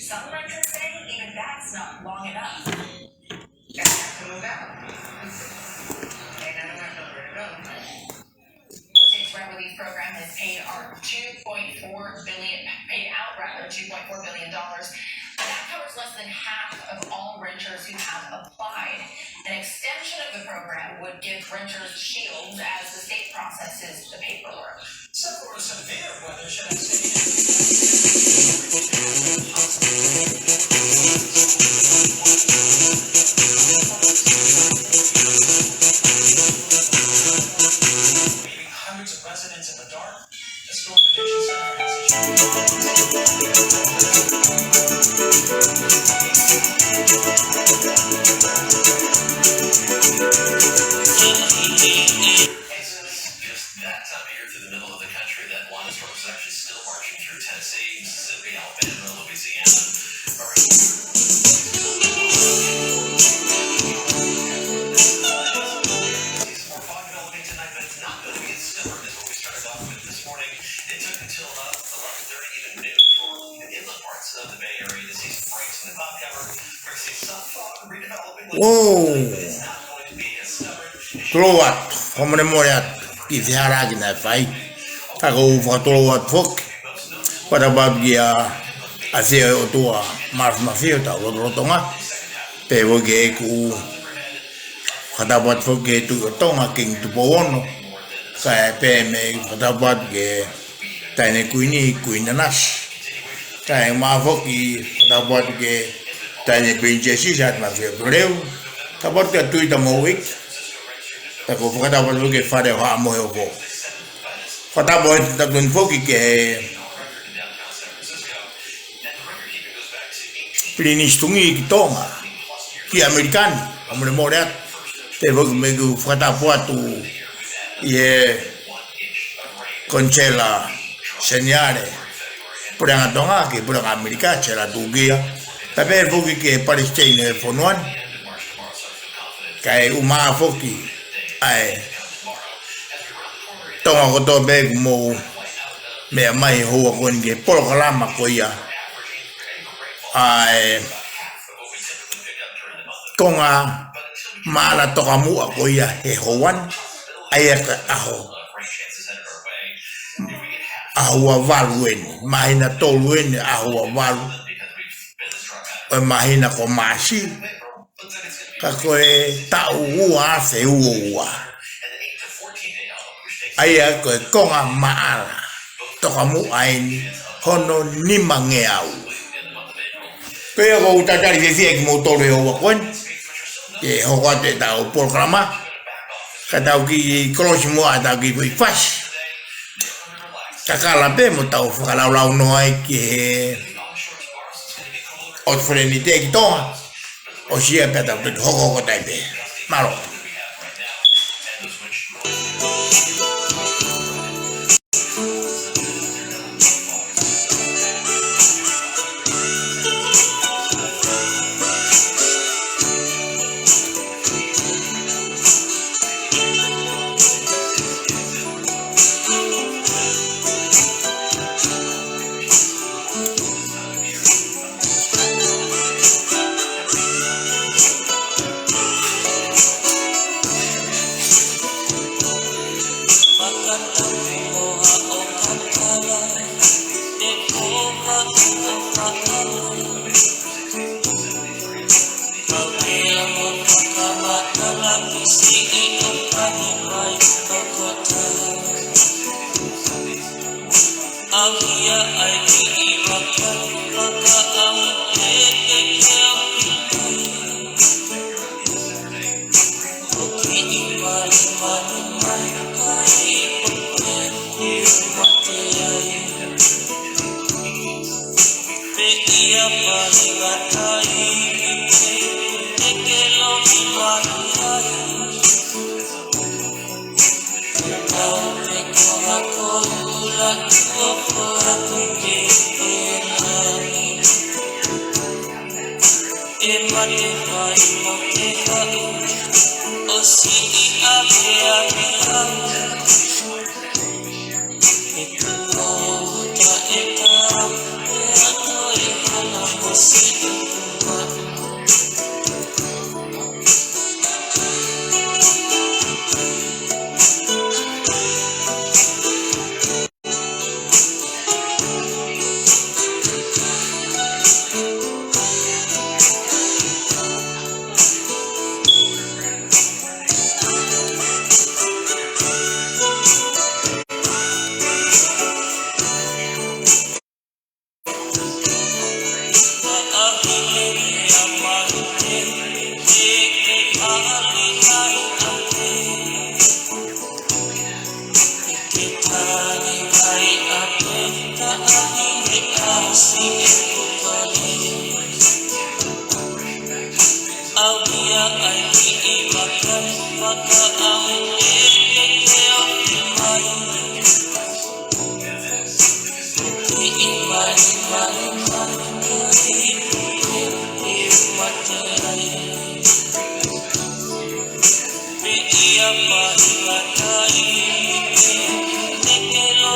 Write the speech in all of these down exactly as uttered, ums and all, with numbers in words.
Some renters say even that's not long enough. They have to move out. They never have nowhere to go. The state's rent relief program has paid our two point four billion, paid out rather, two point four billion dollars, and that covers less than half of all renters who have applied. An extension of the program would give renters shields as the state processes the paperwork. Some Florida severe weather should have stayed in. Leaving hundreds of residents in the dark. The storm prediction center has issued Just that time of year through the middle of the country, that line of storms is actually still marching through Tennessee, Mississippi, Alabama, Louisiana. More fog developing tonight, but it's not going to be as stubborn as what we started off with this morning. It took until about eleven thirty, even noon, for the inland parts of the Bay Area to see some breaks in the cloud cover. We're going to see some fog redeveloping. Whoa. It's not going to be as stubborn. Tulou atu, fakamolemole atu, ki he fehālaaki naʻe fai. Ka ʻoku ou fakatulou atu foki. Fakatapu atu kia ʻAfio ʻOtua Māfimafi ʻo hotau lotolotonga. Pehē foki ki heʻeku fakatapu atu foki ki he Tuʻi ʻo Tonga, Kingi Tupou Ono. Kae pehē mo e fakatapu atu ki he Taʻahine Kuini, Kuini Nanasī. Kae ʻumaʻā foki fakatapu atu ki he Taʻahine Pilinisesi, Siaosi Mafimafi Leleu. Fakatapu atu kia Tuita mo e houʻeiki. Pea ʻoku ou fakatapu atu foki ki he Fale ʻo Haʻa Moheofo. Fakatapu atu foki ki he Pilinisi Tungī ki Tonga, ki ʻAmelika ni, fakamolemole atu. Pehē foki mo ʻeku fakatapu atu ki he Konisela Seniale, Puleʻanga Tonga, ki he Puleʻanga ʻAmelika, Sela Tukia. Pea pehē foki ki he Palesiteni ʻo e fonua ni. Kae ʻumaʻā foki ʻa e Tonga kotoa pē ʻoku mou meʻa mai he houa ko eni ki he polokalama ko ia ʻa e Konga Maʻala Tokamuʻa ko ia he houa ni, ʻa ia ko e ʻaho, ʻaho ua valu eni, māhina tolu eni, ʻaho ua valu ʻo e māhina ko Māsi. Ka ko e taʻu ua afe ua ua. ʻA ia ko e Konga Maʻala Tokamuʻa eni hono nimangeau. Ko ia ʻoku ou talitali fiefia kimoutolu he houa ko eni. Ke hoko atu ʻetau polokalama. Ka tau kiʻi kolosi muʻa ʻetau kiʻi foʻi fasi. Kakala pē mo tau fakalaulaunoa ai ki he ʻOtu Felenite ki Tonga. ʻOsi ia pea tau toki hokohoko atu ai pē. Mālō.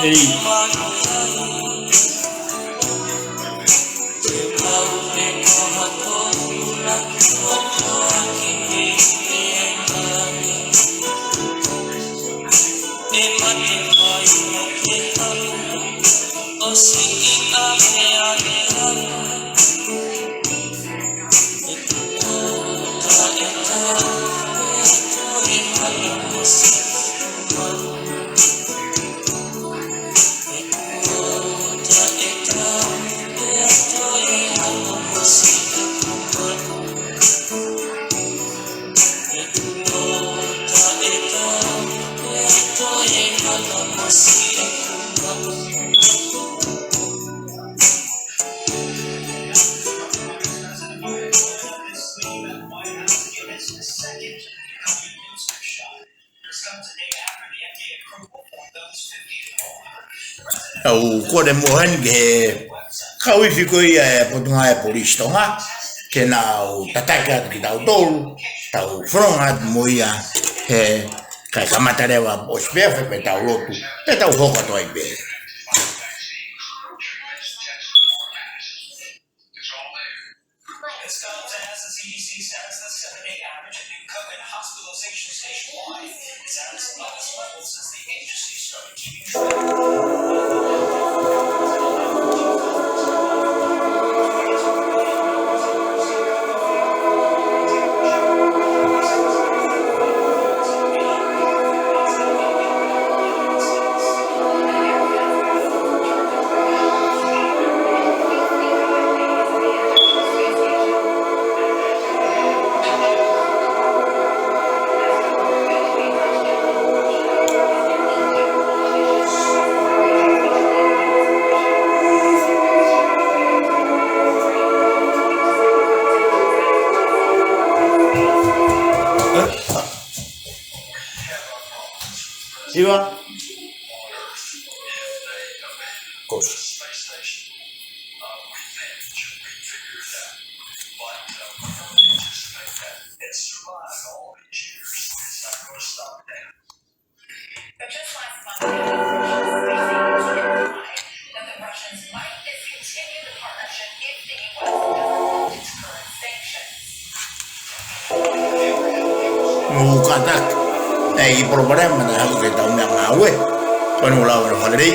Ei. Tau kole muʻa heni ki he kau ifi ko ia ʻa e Potungāue Polisi Tonga, ke nau tataki atu kitautolu, tau fononga atu mo ia he kae kamata leva ʻosi pē, fai pē ʻetau lotu, pea tau hoko atu ai pē. It's come to us, the C D C stats, the seven-day average of new COVID hospitalizations nationwide is at its lowest level since the agency started keeping track. Siva. Kosi. But just last month, the Russians basically implied that the Russians might discontinue the partnership if the U S doesn't lift its current sanctions. Mou kātaki, ʻai polokalama naʻe haʻu ke tau meʻangāue. Ko ʻeni ʻoku lava ʻo fakalelei.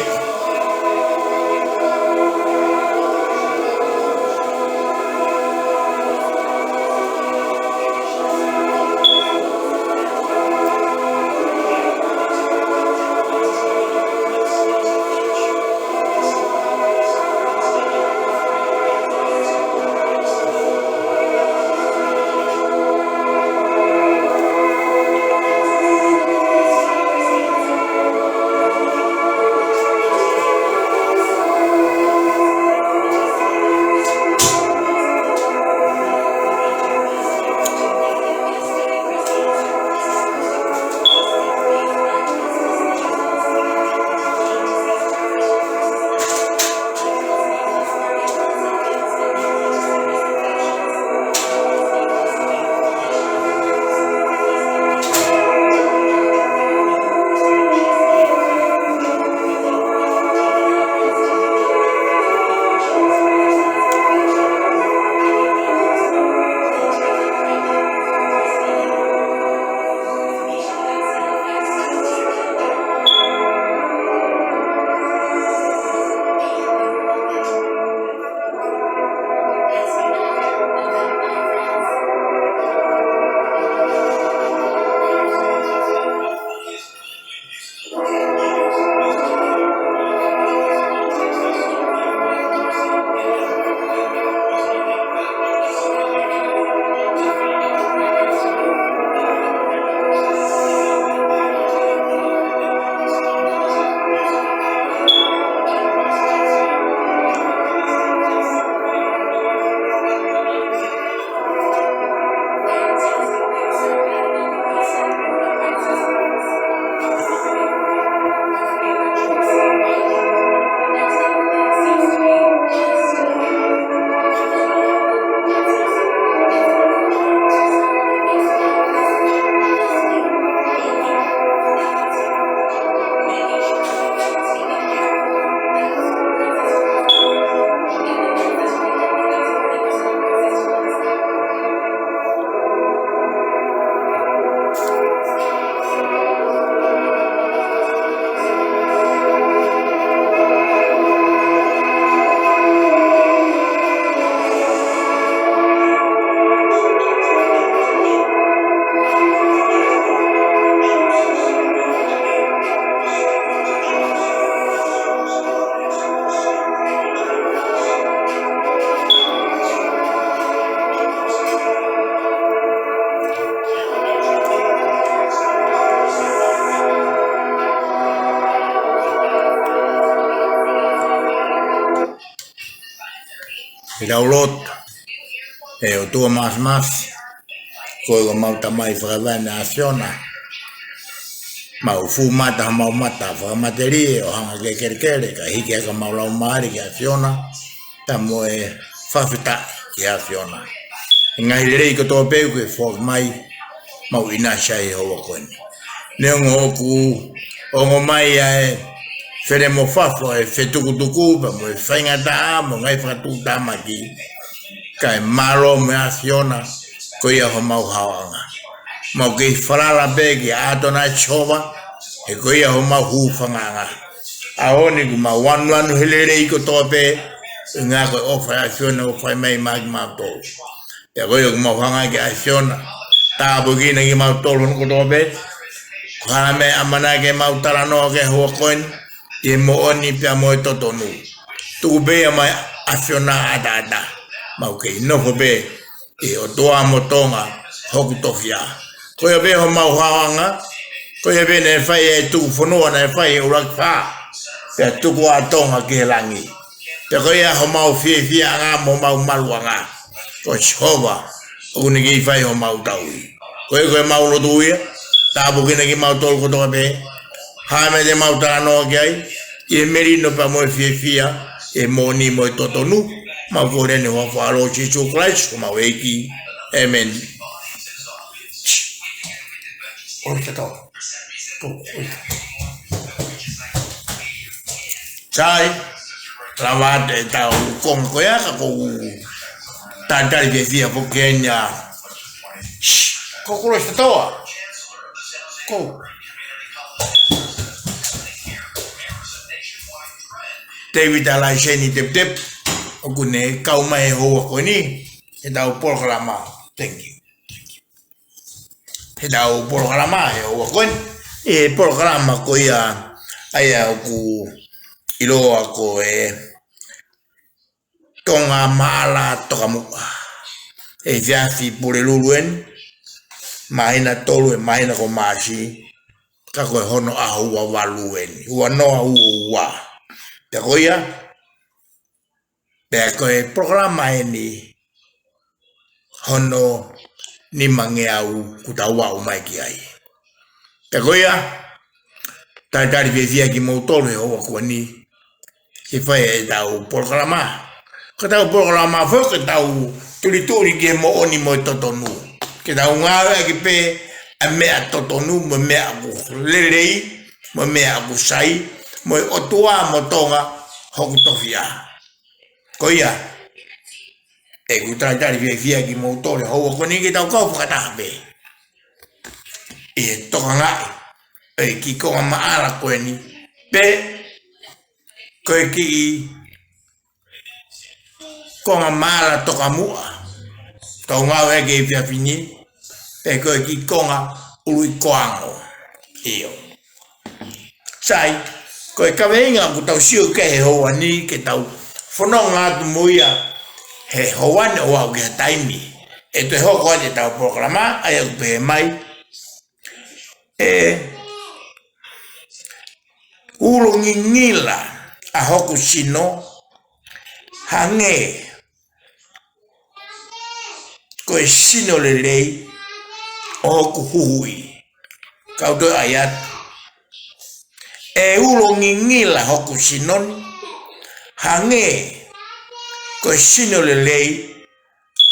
Tau lotu. ʻE ʻOtua Māfimafi, ko homau Tamai fakavaivai ʻa ʻAfiona. Mau fuʻu mata, mau mata fakamatelie ʻo hanga ki he kelekele, kae hiki hake ʻemau laumālie kia ʻAfiona, pea mo e fakafetaʻi kia ʻAfiona. ʻI he ngaahi lelei kotoa pē kuo ke foaki mai, mau ʻinasi ai he houa ko eni. Neongo ʻoku ongo mai ʻa e fele mo fafo, ʻa e fetukutuku, pea mo e faingataʻa, mo e ngaahi fakatuʻutāmaki, kae mālō mo e ʻAfiona, ko ia homau haoʻanga. Mau kei falala pē kia ʻAtonai Sihova, he ko ia homau hūfangaʻanga. ʻAho ni kuo mau anuanu he lelei kotoa pē, ʻuhinga ko e ʻofa ʻa e ʻAfiona ʻoku fai mai maʻa kimautolu. Pea ko ia ʻoku mau hanga ki ai ʻAfiona, tāpuekina kimautolu hono kotoa pē. Ko e hā e meʻa ʻamanaki ke mau talanoa ki ai he houa ko eni, ʻi he moʻoni pea mo e totonu. Tuku pē ia mai ʻAfiona ʻataʻatā. Mau kei nofo pē ʻi he ʻOtua mo Tonga hoku tofiʻa. Ko ia pē homau haoʻanga, ko ia pē naʻe fai e tuku fonua naʻe fai he ʻuluaki fā, pea tuku ʻa Tonga ki he langi. Pea ko ia homau fiefiaʻanga mo homau maluʻanga, ko Sihova ʻoku ne kei fai homau tauhi. Ko ia ko ʻemau lotu ia, tāpuekina kimautolu kotoa pē. Hā e meʻa te mau talanoa ki ai, ʻi he melino pea mo e fiefia, ʻi he moʻoni mo e totonu, mau kole ni ʻi he huafa ʻo Sīsū Kalaisi ko homau ʻEiki. ʻĒmeni. ʻOi, katoa. Ko, ʻoi. Sai, lava atu ʻetau konga ko ia ka ʻoku ou talitali fiefia foki eni ʻa, ko Kulo Sitoa. Ko David Alaiseni Teputep, ʻoku ne kau mai he houa ko eni, ʻetau polokalama. Thank you. He ʻetau polokalama he houa ko eni. ʻI he polokalama ko ia ʻa ia ʻoku ʻiloa ko e Tonga Maʻala Tokamuʻa. He efiafi Pulelulu eni, māhina tolu ʻe māhina ko Maʻasi, ka ko e hono ʻaho ua valu eni, ua noa ua ua. Pea ko ia, pea ko e polokalama eni hono nimangeau kuo tau aʻu mai ki ai. Pea ko ia, talitali fiefia kimoutolu he houa ko eni, ke fai ʻetau polokalama. Ko ʻetau polokalama foki ke tau tulituli ki he moʻoni mo e totonu. Ke tau ngāueʻaki pē ʻa e meʻa totonu, mo e meʻa ʻoku lelei, mo e meʻa ʻoku sai, mo e ʻOtua mo Tonga hoku tofiʻa. Ko ia, ʻoku ou talitali fiefia kimoutolu he houa ko eni ke tau kau fakataha pē ʻi he tokangaʻi ʻo e kiʻi konga maʻala ko eni, pe ko e kiʻi konga maʻala tokamuʻa, tau ngāueʻaki he efiafi ni, pe ko e kiʻi konga ului koango. ʻIo. Sai, ko e kaveinga ʻoku tau sio ki ai he houa ni ke tau fononga atu mo ia he houa ni ʻo aʻu ki ha taimi ʻe toe hoko atu ʻetau polokalama, ʻa ia ʻoku pehē mai, ʻe ulo ngingila ʻa hoku sino, hangē ko e sino lelei ʻo hoku huhuʻi. Kau toe ʻai atu. ʻE ulo ngingila hoku sino ni, hangē ko e sino lelei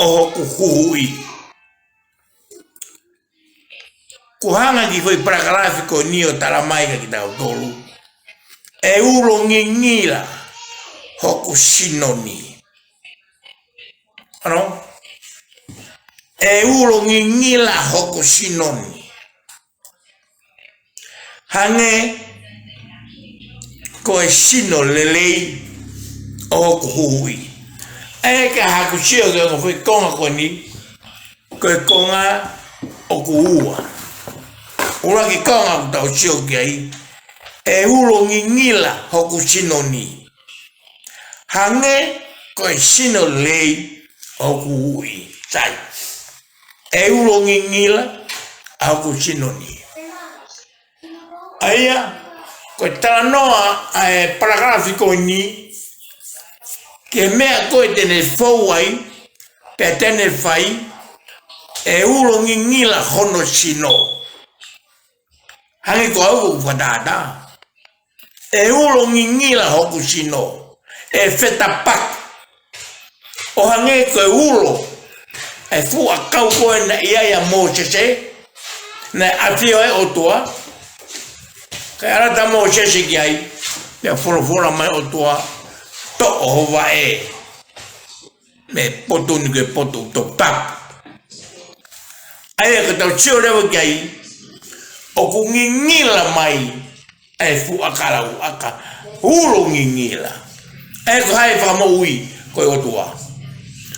ʻo hoku huhuʻi. Kuo hanga ʻe he kiʻi foʻi palakalafi ko eni ʻo tala mai kia kitautolu, ʻe ulo ngingila hoku sino ni. ʻAno? ʻE ulo ngingila hoku sino ni, hangē ko e sino lelei ʻo hoku huhuʻi. ʻE ka haku sio ki he ongo foʻi konga ko eni, ko e konga ʻoku ua. ʻUluaki konga ʻoku tau sio ki ai, ʻe ulo ngingila hoku sino ni, hangē ko e sino lelei ʻo hoku huhuʻi. Sai. ʻE ulo ngingila ʻa hoku sino ni. ʻA ia, ko e talanoa ʻa e palakalafi ko eni, ki he meʻa ko ē te ne fou ai, pea te ne fai, ʻe ulo ngingila hono sino. Hangē ko au ʻoku fakatātā. ʻE ulo ngingila hoku sino. ʻE fetapaki. ʻO hangē ko e ulo ʻa e fuʻu ʻakau ko ē naʻe ʻi ai ʻa Mōsese, naʻe ʻafio ai ʻOtua. Kae ʻalu atu ʻa Mōsese ki ai, pea folofola mai ʻOtua, toʻo ho vaʻe mei he potu ni ko e potu toputapu. ʻA ia ko ʻetau sio leva ki ai, ʻoku ngingila mai ʻa e fuʻu ʻakau, ʻakau ulo ngingila. ʻA ia ko hai e fakamoʻui? Ko e ʻOtua.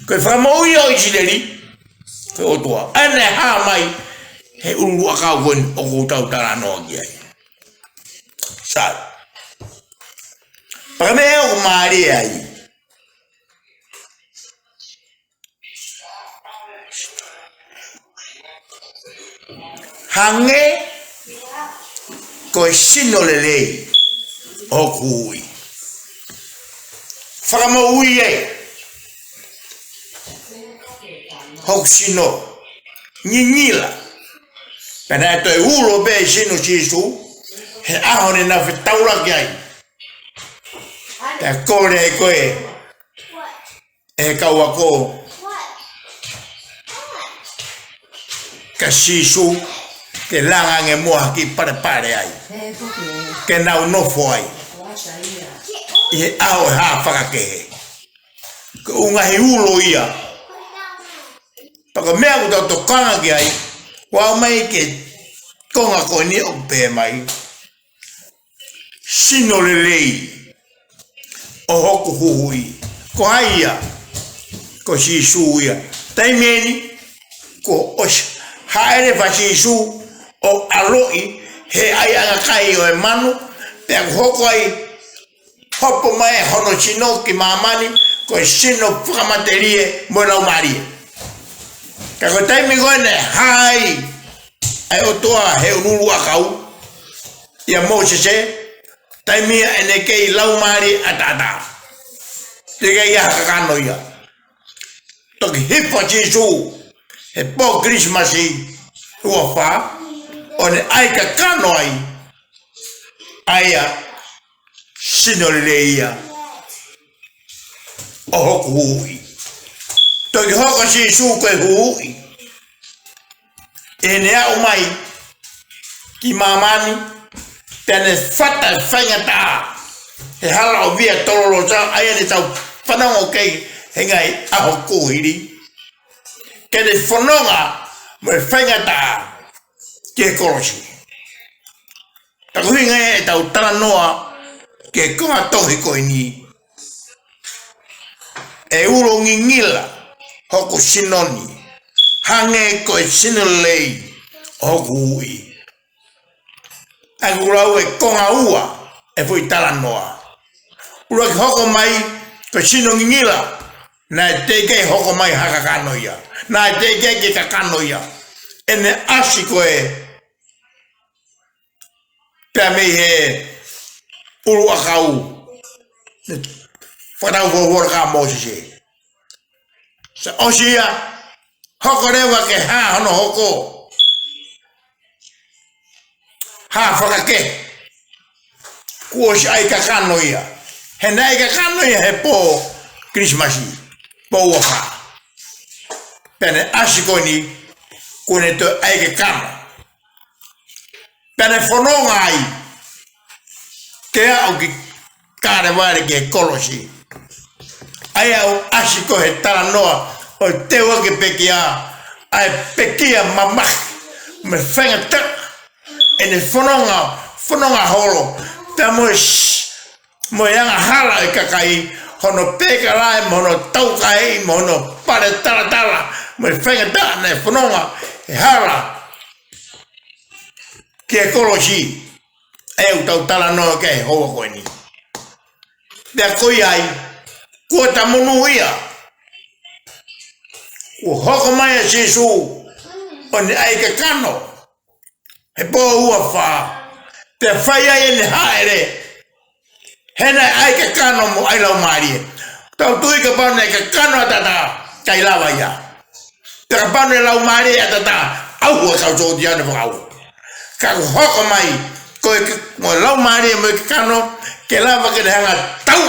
Ko e fakamoʻui ʻo ʻIsileli, ko e ʻOtua. ʻA ia naʻe hā mai he ʻulu ʻakau ko eni ʻoku tau talanoa ki ai. Sai. Pea ko e meʻa ʻoku mālie ai, hangē ko e sino lelei ʻo hoku Huhuʻi. Fakamoʻui ē hoku sino ngingila. Pea naʻe toe ulo pē sino Sīsū he ʻaho naʻa ne fetaulaki ai. Pea kole ai ko ē ʻe he kau ako kia Sīsū ke langa ange muʻa ha kiʻi palepale ai, ke nau nofo ai ʻi he ʻaho ʻe hā fakakehe. Ko e ʻū ngaahi ulo ia. Pea ko e meʻa ʻoku tau tokanga ki ai, ʻoku ʻomai ki he konga ko eni ʻoku pehē mai, sino lelei ʻo hoku Huhuʻi. Ko hai ia? Ko Sīsū ia. Taimi eni kuo ʻosi hāʻele ʻa Sīsū ʻo ʻaloʻi he ʻaiʻanga kai ʻo e manu, pea kuo hoko ai, hopo mai hono sino ki māmani, ko e sino fakamatelie mo e laumālie. Ka ko e taimi ko ē naʻe hā ai ʻa e ʻOtua he ʻulu ʻakau ʻia Mōsese, taimi ia ʻene kei laumālie ʻataʻatā. Teʻeki ai ha kakano ia. Toki hifo ʻa Sīsū he pō Kilisimasi ua fā, ʻo ne ʻai kakano ai, ʻa ia sino lelei ia ʻo hoku Huhuʻi. Toki hoko ʻa Sīsū ko e Huhuʻi ʻi heʻene aʻu mai ki māmani, pea ne fata e faingataʻa he hala ʻo Via Dolorosa, ʻa ia naʻa tau fanongo ki ai he ngaahi ʻaho kuo hili, ke ne fononga mo e faingataʻa ki he kolosi. Ka ko e ʻuhinga ia ʻetau talanoa ki he konga tohi ko eni, ʻe ulo ngingila hoku sino ni, hangē ko e sino lelei ʻo hoku Huhuʻi. ʻA ia ʻoku lau e konga ua e foʻi talanoa. ʻUluaki hoko mai ko e sino ngingila, naʻe teʻeki ai hoko mai ha kakano ia. Naʻe teʻeki ai ke kakano ia. ʻEne ʻasi ko ē pea mei he ʻulu ʻakau, fakatau folofola kia Mōsese. Sai, ʻosi ia, hoko leva ke hā hono hoko. Hā fakakehe. Kuo ʻosi ʻai kakano ia. He naʻe ʻai kakano ia he pō Kilisimasi, pō ua fā. Pea ne ʻasi ko eni, kuo ne toe ʻai kakano. Pea ne fononga ai ke aʻu ki Kalevale ki he kolosi. ʻA ia ʻoku ʻasi ko ē he talanoa ʻo e teuaki pekia, ʻa e pekia mamahi mo e faingataʻa, ʻene fononga, fononga holo, pea mo e s-, mo e angahala ʻo e kakai, hono pekalae, mo hono taukaeʻi, mo hono pale talatala, mo e faingataʻa naʻe fononga he hala ki he kolosi, ʻa ia ʻoku tau talanoa ki ai he houa ko eni. Pea ko ia ai, kuo ta monūʻia. Kuo hoko mai ʻa Sīsū ʻo ne ʻai kakano he pō ua fā, pea fai ai ʻene hāʻele, he naʻe ʻai kakano mo ʻai laumālie. Tau tui kapau naʻe kakano ʻa Tata, ʻikai lava ia. Pea kapau naʻe laumālie ʻa Tata, ʻauha e kau sōtia ʻo ne fakaʻauha. Ka kuo hoko mai, ko e, mo e laumālie mo e kakano, ke lava ke ne hanga ʻo tau.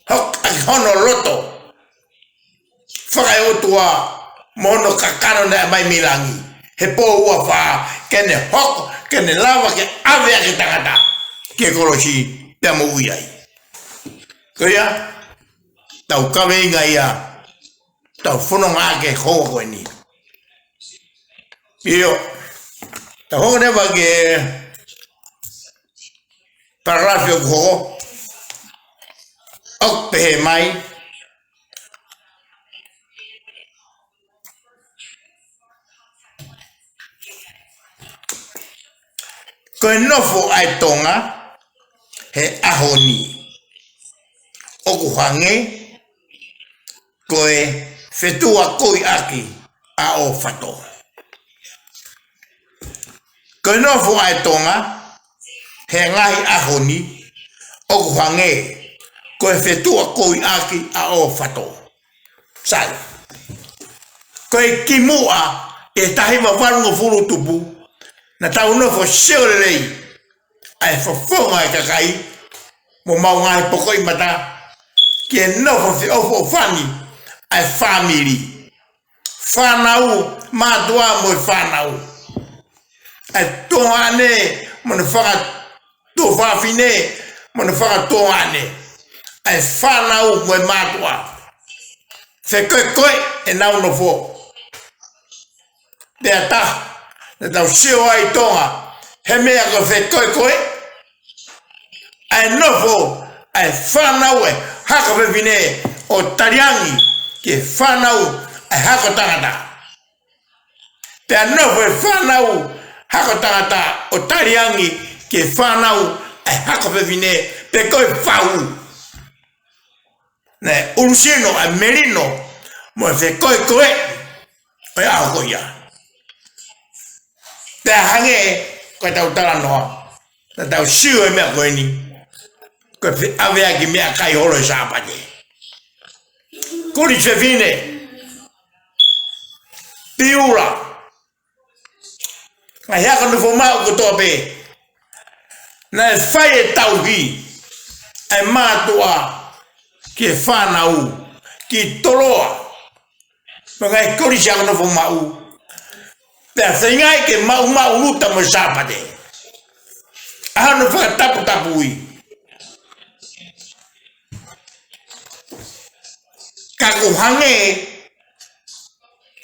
Hoko ʻaki hono loto fakaʻotua mo hono kakano naʻe ʻomai mei langi he pō ua fā, ke ne hoko, ke ne lava ke ʻave ʻaki e tangata ki he kolosi pea moʻui ai. Ko ia, tau kaveinga ia, tau fononga ʻaki e houa ko eni. ʻIo, tau hoko leva ki he paragraph ʻoku hoko. ʻOku pehē mai, ko e nofo ʻa e Tonga he ʻaho ni ʻoku hangē ko e fetuʻakoiʻaki ʻa ʻOfato. Ko e nofo ʻa e Tonga he ngaahi ʻaho ni ʻoku hangē ko e fetuʻakoiʻaki ʻa ʻOfato. Sai. Ko e kimuʻa ʻi he taha hiva valungofulu tupu, naʻa tau nofo sio lelei ʻa e fofonga e kakai mo homau ngaahi pokoʻi mata, ki he nofo feʻofoʻofani ʻa e fāmili. Fānau, mātuʻa mo e fānau. ʻA e tuongaʻane mo hono fakatuofāfine, mo hono fakatuongaʻane. ʻA e fānau mo e mātuʻa. Fekoekoe ʻenau nofo. Pea taha, naʻa tau sio ai Tonga, he meʻa ko e fekoekoe, ʻa e nofo ʻa e fānau ʻa e hako fefine ʻo taliangi ki he fānau ʻa e hako tangata. Pea nofo e fānau hako tangata ʻo taliangi ki he fānau ʻa e hako fefine pe ko e fau. Naʻe ʻulusino ʻa e melino mo e fekoekoe ʻo e ʻaho ko ia. Pea hangē ko ʻetau talanoa, naʻa tau sio he meʻa ko eni, ko e feʻaveaki meʻakai holo he Sāpate. Kolisi Fefine, Piula, ngaahi ako nofo maʻu kotoa pē. Naʻe fai e tauhi ʻa e mātuʻa ki he fānau, ki Toloa, mo e ngaahi kolisi ako nofo maʻu. Pea feinga ai ke maʻumaʻuluta mo e Sāpate. ʻA hono fakataputapui. Ka ʻoku hangē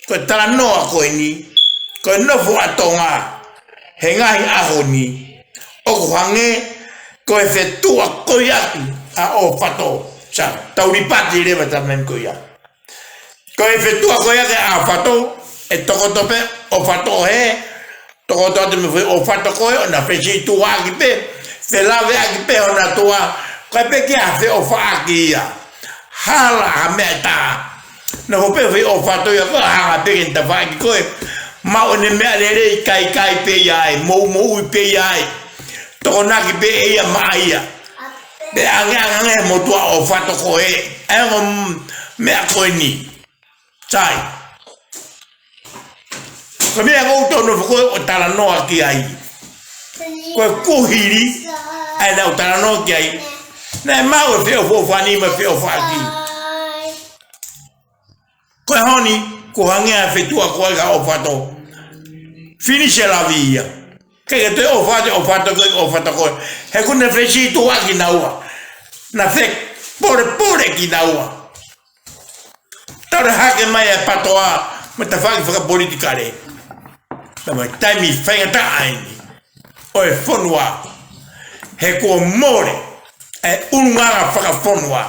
ko e talanoa ko eni, ko e nofo ʻa Tonga he ngaahi ʻaho ni, ʻoku hangē ko e fetuʻakoiʻaki ʻa ʻOfato. Sai, tau lipati leva ʻa e meʻa ko ia. Ko e fetuʻakoiʻaki ʻa ʻOfato, ʻe tokoto pē ʻOfato he, tokoto atu mei he foʻi ʻofato ko ē, ʻo na fesītuʻaʻaki pē, felaveʻaki pē ʻo na tuʻa, ko e pē ke ʻa feʻofaʻaki ia. Hala ha meʻa ʻe taha. Na hope foʻi ʻofato ia ko ē, hanga pē ke ne tafaʻaki koe. Maʻu ʻene meʻa lelei, kaikai pē ia ai, moumoui pē ia ai. Tokonaki pē ʻe ia maʻa ia. Pea ange ange ange he motuʻa ʻofato ko ē. ʻA e ongo meʻa ko eni. Sai. Ko e meʻa ʻoku ou tonu foki ʻo talanoa ki ai. Ko e kuhili ʻa ʻenau talanoa ki ai. Naʻe maʻu e feʻofoʻofani mo e feʻofaʻaki. Ko e ʻaho ni, ʻoku hangē ʻa e fetuʻakoiʻaki ʻa ʻOfato. Finish e lavi ia. Ke ke toe ʻofa atu, ʻofa atu ko ē, ʻofa atu ko ē. He kuo ne fesītuʻaʻaki kinaua. Na fepolepole kinaua. Tau lea hake mai e PATOA mo e tafaʻaki fakapolitikale. Naʻe ʻi ai e taimi faingataʻa eni ʻo e fonua. He kuo mole e ʻulungaanga fakafonua.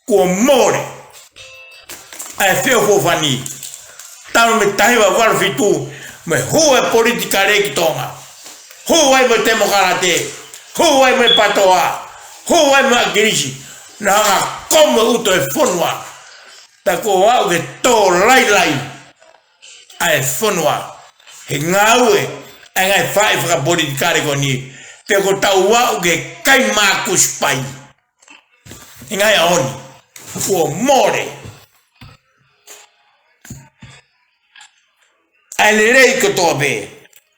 Kuo mole ʻa e feʻofoʻofani. Talu mei he taha hiva valu fitu, mei he hū e politikale ki Tonga. Hū ai mo e temokalate, hū ai mo e PATOA, hū ai mo e ʻAkilisi. Naʻe hanga ʻo komo e ʻuto e fonua. Pea kuo aʻu ki he tō lailai ʻa e fonua he ngāue ʻa e ngaahi faʻē fakapolitikale ko eni, pea kuo tau aʻu ki he kai mākusi pai. ʻi he ngaahi ʻaho ni, kuo mole ʻa e lelei kotoa pē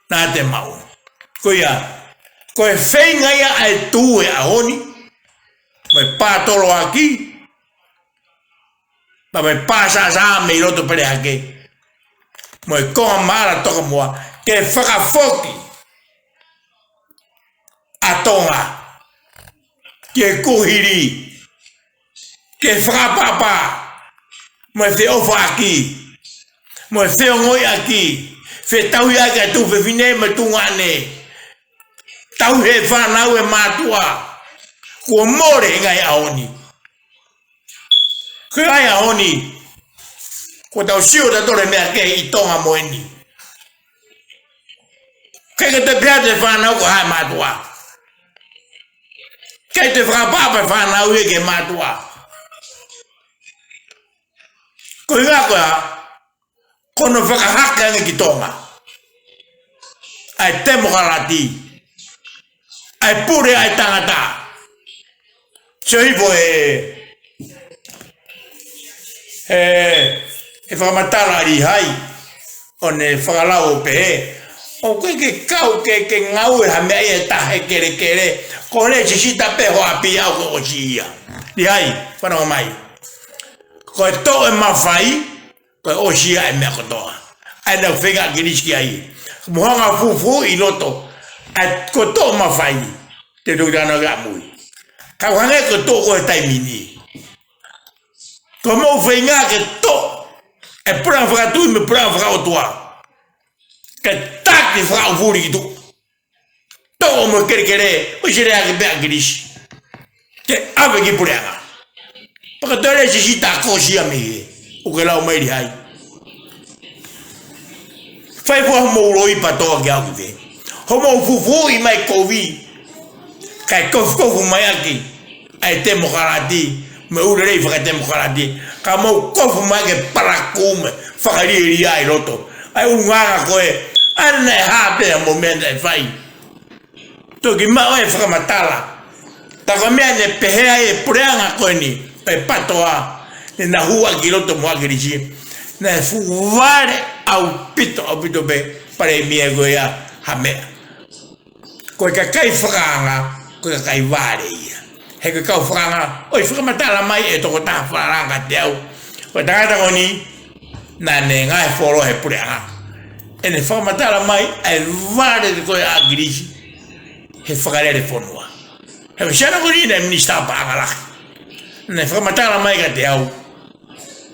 naʻa te maʻu. Ko ia, ko e feinga ia ʻa e tuʻu he ʻaho ni, mo e pātoloaki, pea mo e pāsāsā mei loto pele hake, mo e konga māʻala toka muʻa, ke fakafoki ʻa Tonga ki he kuohili, ke fakaʻapaʻapa, mo e feʻofaʻaki, mo e feongoʻiʻaki, fetauhiʻaki ʻa e tuofefine mo e tuongaʻane, tauhi e fānau ʻa e mātuʻa, kuo mole he ngaahi ʻaho ni. Ko e ngaahi ʻaho ni, kuo tau sio tautolu he meʻa kehe ʻi Tonga mo eni. ʻIkai ke toe pehē atu e fānau ko hai e mātuʻa. ʻIkai toe fakaʻapaʻapa e fānau ia ki he mātuʻa. Ko e ʻuhinga ko ia, ko hono fakahake ange ki Tonga ʻa e temokalati, ʻa e pule ʻa e tangata. Sio hifo he, he, he fakamatala ʻa Lihai, ʻo ne fakalau ʻo pehē, ʻoku ʻikai ke kau ke, ke ngāue ha meʻa ia ʻe taha he kelekele, ko e lēsisita pē ho ʻapi ʻoku ʻosi ia. Lihai, fanongo mai. Ko e toʻo e mafai, ko e ʻosi ia e meʻa kotoa. ʻA ia naʻe feinga ʻa ʻAkilisi ki ai. Mo hanga ʻo fufuuʻi loto, ʻa e ko e toʻo mafai, te u toki talanoa ki ai ʻamui. Ka ʻoku hangē ko e toʻo ko e taimi ni. Ko hoʻomou feinga ke toʻo e puleʻanga fakatuʻi mo e puleʻanga fakaʻotua, ke taki fakaʻufuli ki tuʻa. Toʻo mo e kelekele, ʻosi lea ki ai pē ʻa ʻAkilisi. Ke ʻave ki puleʻanga. Pea ka toe lēsisita ko ʻosi ia mei hē, ʻoku ke lau mai Lihai. Fai fua hoʻomou loi patoa ke au ki fē. Hoʻomou fufuuʻi mai kovi, kae kofukofu mai ʻaki ʻa e temokalati, mo e ʻū lelei fakatemokalati, ka mou kofu mai ke palakū mo e fakalielia ʻi loto ʻa e ʻulungaanga ko ē, ʻa ia naʻe hā pē mo e meʻa naʻe fai. Toki maʻu e fakamatala. Tā ko e meʻa ne pehē ai e puleʻanga ko eni, e patoa, ne na hū ʻaki loto mo ʻAkilisi, naʻe fuʻu vale ʻaupito, ʻaupito pē, palēmia ko ia ha meʻa. Ko e kakai fakaanga, ko e kakai vale ia. He ko e kau fakaanga, ʻoku fakamatala mai e tokotaha falala kiate au. Ko e tangata ko eni, naʻa ne ngaahi folo he puleʻanga. ʻEne fakamatala mai, ʻa e vale ko ē ʻa ʻAkilisi he fakalele fonua. He ko e siana ko eni naʻe minisitā paʻanga lahi. Naʻe fakamatala mai kiate au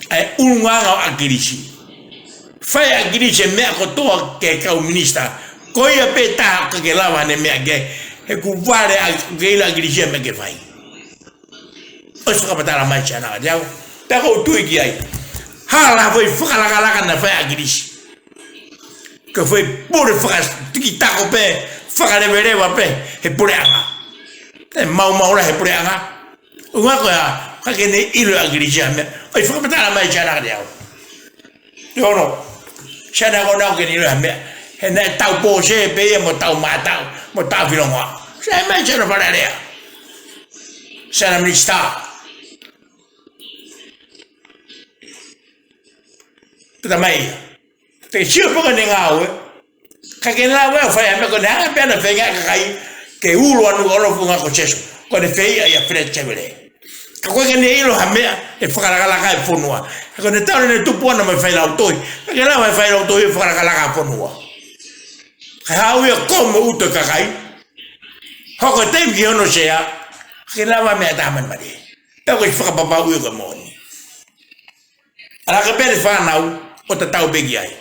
ʻa e ʻulungaanga ʻo ʻAkilisi. Fai ʻa ʻAkilisi e meʻa kotoa ki he kau minisitā. Ko ia pē taha ʻoku ʻikai ke lava ʻene meʻa ke, he ʻoku vale ʻa, ʻoku ʻikai ʻilo ʻe ʻAkilisi e meʻa ke fai. ʻOsi fakamatala mai siana kiate au. Pea ʻoku ou tui ki ai. Hala foʻi fakalakalaka naʻe fai ʻe ʻAkilisi. Ko e foʻi pule fakatikitako pē, fakaleveleva pē he puleʻanga. ʻE maumau lahi he puleʻanga. ʻUhinga ko ia, ʻikai ke ne ʻilo ʻe ʻAkilisi ha meʻa. ʻOi, fakamatala mai siana kiate au. Te ono. Siana ko ena ʻoku ʻikai ke ne ʻilo ha meʻa. He naʻe tau pōsē pē ia mo tau mātau, mo tau filongoa. Sai mai siana Fale Alea. Siana minisitā. Pea tā mai ia. Te ke sio pē ko ʻene ngāue. ʻIkai ke ne lava ʻo fai ha meʻa, ko ʻene hanga pē ʻo feinga e kakai ke ulo ʻa Nukuʻalofa, ʻuhinga ko Seso. Ko ʻene feiʻa ʻia Feleti Sevele. Ka ʻoku ʻikai ke ne ʻilo ha meʻa he fakalakalaka e fonua. He ko ʻene talu ʻene tupu ʻana mo e failautohi. ʻIkai ke lava e failautohi ʻo fakalakalaka e fonua. Kae haʻu ia ʻo komo ʻo utu e kakai. Hoko e taimi ki hono sea. ʻIkai ke lava meʻa ʻe taha mani mani. Pea ko e fakapapauʻi ko e moʻoni. ʻAlu hake pē ʻene fānau ʻo tatau pē ki ai.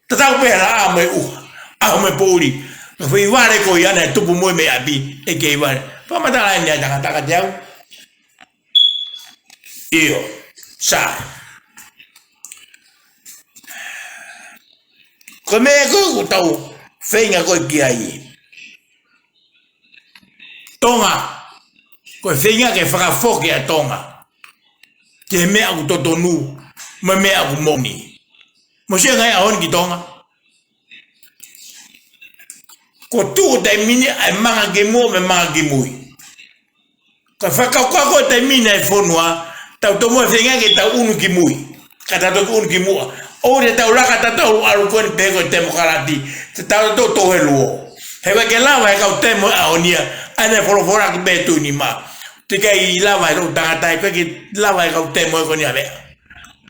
Tatau pē ha laʻā mo e ʻuha, ʻaho mo e poʻuli. Ka foʻi vale ko ia naʻe tupu mo ia mei ʻapi, ʻe kei vale. Fakamatala eni ʻa e tangata kiate au. ʻIo, sai. Ko e meʻa ko ē ʻoku tau feinga ko ē ki ai. Tonga, ko e feinga ke fakafoki ʻa Tonga ki he meʻa ʻoku totonu, mo e meʻa ʻoku moʻoni. Mou sio he ngaahi ʻaho ni ki Tonga. Kuo tuʻu he taimi ni ʻa e manga ki muʻa mo e manga ki mui. Ka fakakaukau ko e taimi ni ʻa e fonua, tau tomuʻa feinga ke tau unu ki mui. Ka tau toki unu ki muʻa. ʻOua te tau laka tautolu ʻalu ko eni pehē ko e temokalati. Te tau toʻo he luo. He ʻoku ʻikai ke lava he kau temo ʻaho ni ia. ʻA ena folofola ki pē tuʻu nima. Teʻeki ai lava he kau tangata, ʻikai ke lava he kau temo ko eni ʻa meʻa.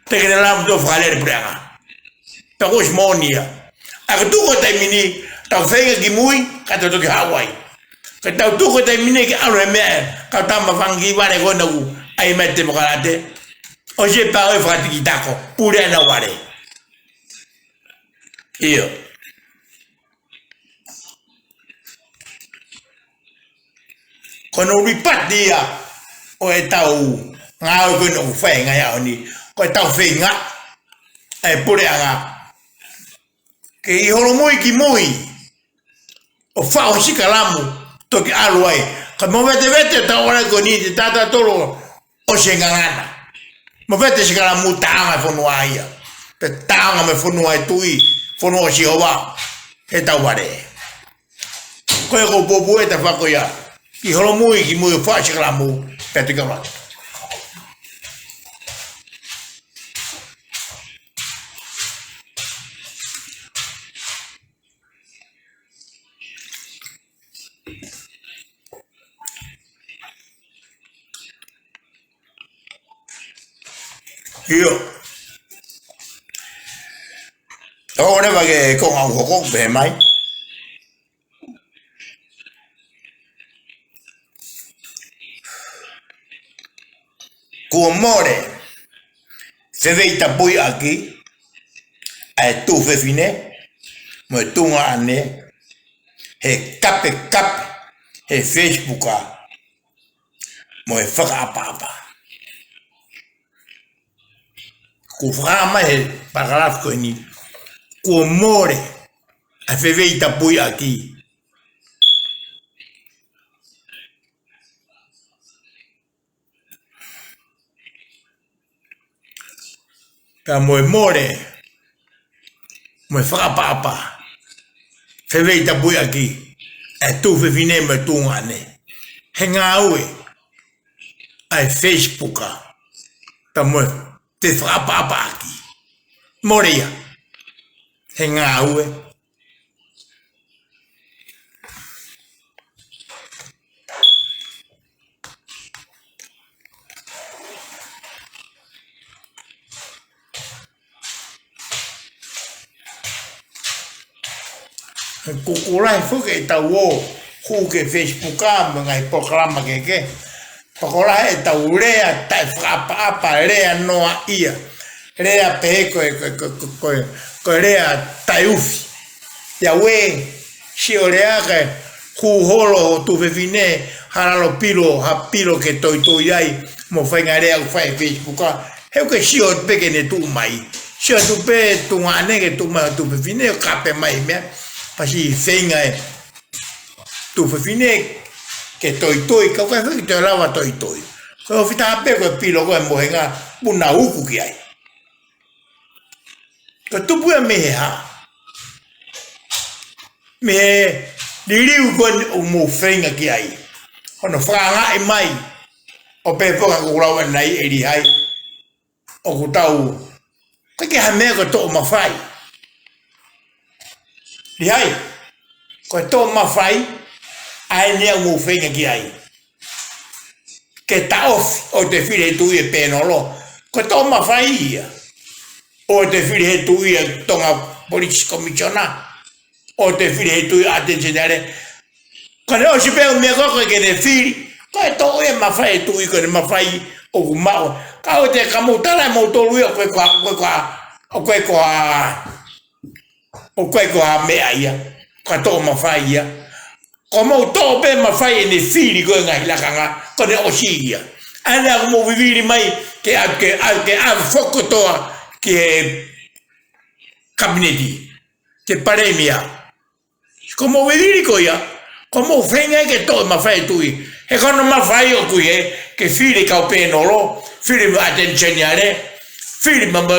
Teʻeki ke lava mo tau fakalele puleʻanga. Pea ko e ʻosi moʻoni ia. ʻA ka tuʻu ko e taimi ni, tau feinga ki mui, ka tau toki haʻu ai. Ka tau tuʻu ko e taimi ni ke ʻalu he meʻa, ka tau ma fanga ki vale ko ena ʻoku ʻai mai temokalati. ʻOsi e pau e fakatikitako, pule ʻena vale. ʻIo. Ko hono lipati ia ʻo e tau ngāue ko eni ʻoku fai he ngaahi ʻaho ni, ko e tau feinga ʻa e puleʻanga ke ʻi holomui ki mui ʻo faʻo sikalamu toki ʻalu ai. Ka mo vetevete tau ʻalu ko eni te tau tautolu ʻosi e ngangana. Mo vete sikalamu taʻanga e fonua ia. Pe taʻanga mo e fonua e tuʻi, fonua ʻo Sihova. He tau vale. Ko e ko popu e ta fako ia. ʻI holomui ki mui ʻo faʻo sikalamu, pea te kaulata. ʻIo. ʻOku leva ke konga ʻoku hoko pehē mai. Kuo mole, feveitapuiʻaki ʻa e tuofefine mo e tuongaʻane he kapekape he Facebook mo e fakaʻapaʻapa. Kuo fakahā mai he parakalafi ko eni, kuo mole ʻa e feveitapuiʻaki pea mo e mole mo e fakaʻapaʻapa, feveitapuiʻaki ʻa e tuofefine mo e tuongaʻane he ngāue ʻa e Facebook, pea mo e fakaʻapaʻapaʻaki. Mole ia he ngāue. Kuo lahi foki ʻetau ō hū ki he Facebook mo e ngaahi polokalama kehekehe. Pea ko e lahi ʻetau lea taʻefakaʻapaʻapa, lea noaʻia, lea pehē ko e, ko e, ko e, ko e, ko e lea taʻeufi. ʻIa ue, sio lea ke hū holo ho tuofefine ha lalo pilo, ha pilo ke toitoi ai, mo e faʻahinga lea ʻoku fai he Facebook. He ʻoku ke sio pē ke ne tuʻu mai. Sio atu pē tuongaʻane ke tuʻu mai ho tuofefine ʻo kape mai meʻa. Pasi feinga e tuofefine ke toitoi, ka ʻoku ʻikai foki toe lava toitoi. Ko e ofi taha pē ko e pilo ko e mohenga puna uku ki ai. Ko e tupu ia mei he hā? Mei he liliu ko eni ʻoku mou feinga ki ai. Hono fakaangaʻi mai ʻo pehē foki ʻoku lau ʻanenai ʻe Lihai. ʻOku tau, ʻikai ke ha meʻa ko e toʻo mafai. Lihai, ko e toʻo mafai, ʻa eni ia ʻoku mou feinga ki ai. Ke taʻofi ʻo te fili he tuʻi e pēnolo. Ko e toʻo mafai ia. ʻO te fili he tuʻi e Tonga Police Commissioner. ʻO te fili he tuʻi Attorney General. Ko ʻene ʻosi pē ʻo meʻa ko ē ke ne fili. Ko e toʻo e mafai e tuʻi ko ʻene mafai ʻoku maʻu. Ka ʻoua te ka mou tala ʻe moutolu ia ko e ko, ko e ko, ko e ko, ko e ko ha meʻa ia. Ko e toʻo mafai ia. Ko mou toʻo pē mafai ʻene fili ko e ngaahi lakanga. Ko ʻene ʻosi ia. ʻA ena ʻoku mou vivili mai ke a, ke a, ke a fokotoa ki he kapineti. Ke palēmia. Ko mou vivili ko ia, ko mou feinga ke toʻo e mafai e tuʻi. He ko hono mafai ʻoku ʻi he, ke fili kau pēnolo, fili mo Attorney General, fili mo, mo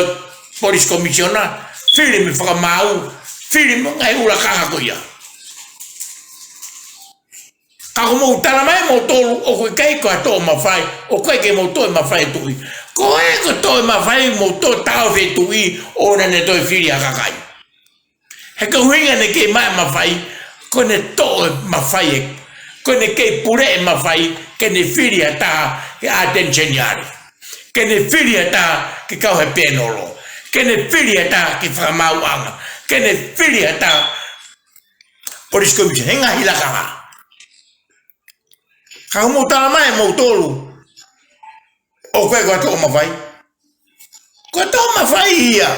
Police Commissioner, fili mo fakamaau, fili mo ngaahi ʻulakanga ko ia. ʻOku mou tala mai moutolu ʻoku ʻikai ko ha toʻo mafai, ʻoku ʻikai ke mou toʻo mafai e tuʻi. Ko e ko toʻo mafai mou toʻo taʻofi e tuʻi ʻo naʻa ne toe fili ha kakai. He ko e ʻuhinga ne kei maʻu e mafai, ko ʻene toʻo e mafai ē, ko ʻene kei pule e mafai, ke ne fili ha taha ke ʻateni seniale. Ke ne fili ha taha ke kau he pēnolo. Ke ne fili ha taha ke fakamaauʻanga. Ke ne fili ha taha Police Commission, he ngaahi lakanga. Ka mou tala mai moutolu ʻoku ʻikai ko ha toʻo mafai. Ko e toʻo mafai ia.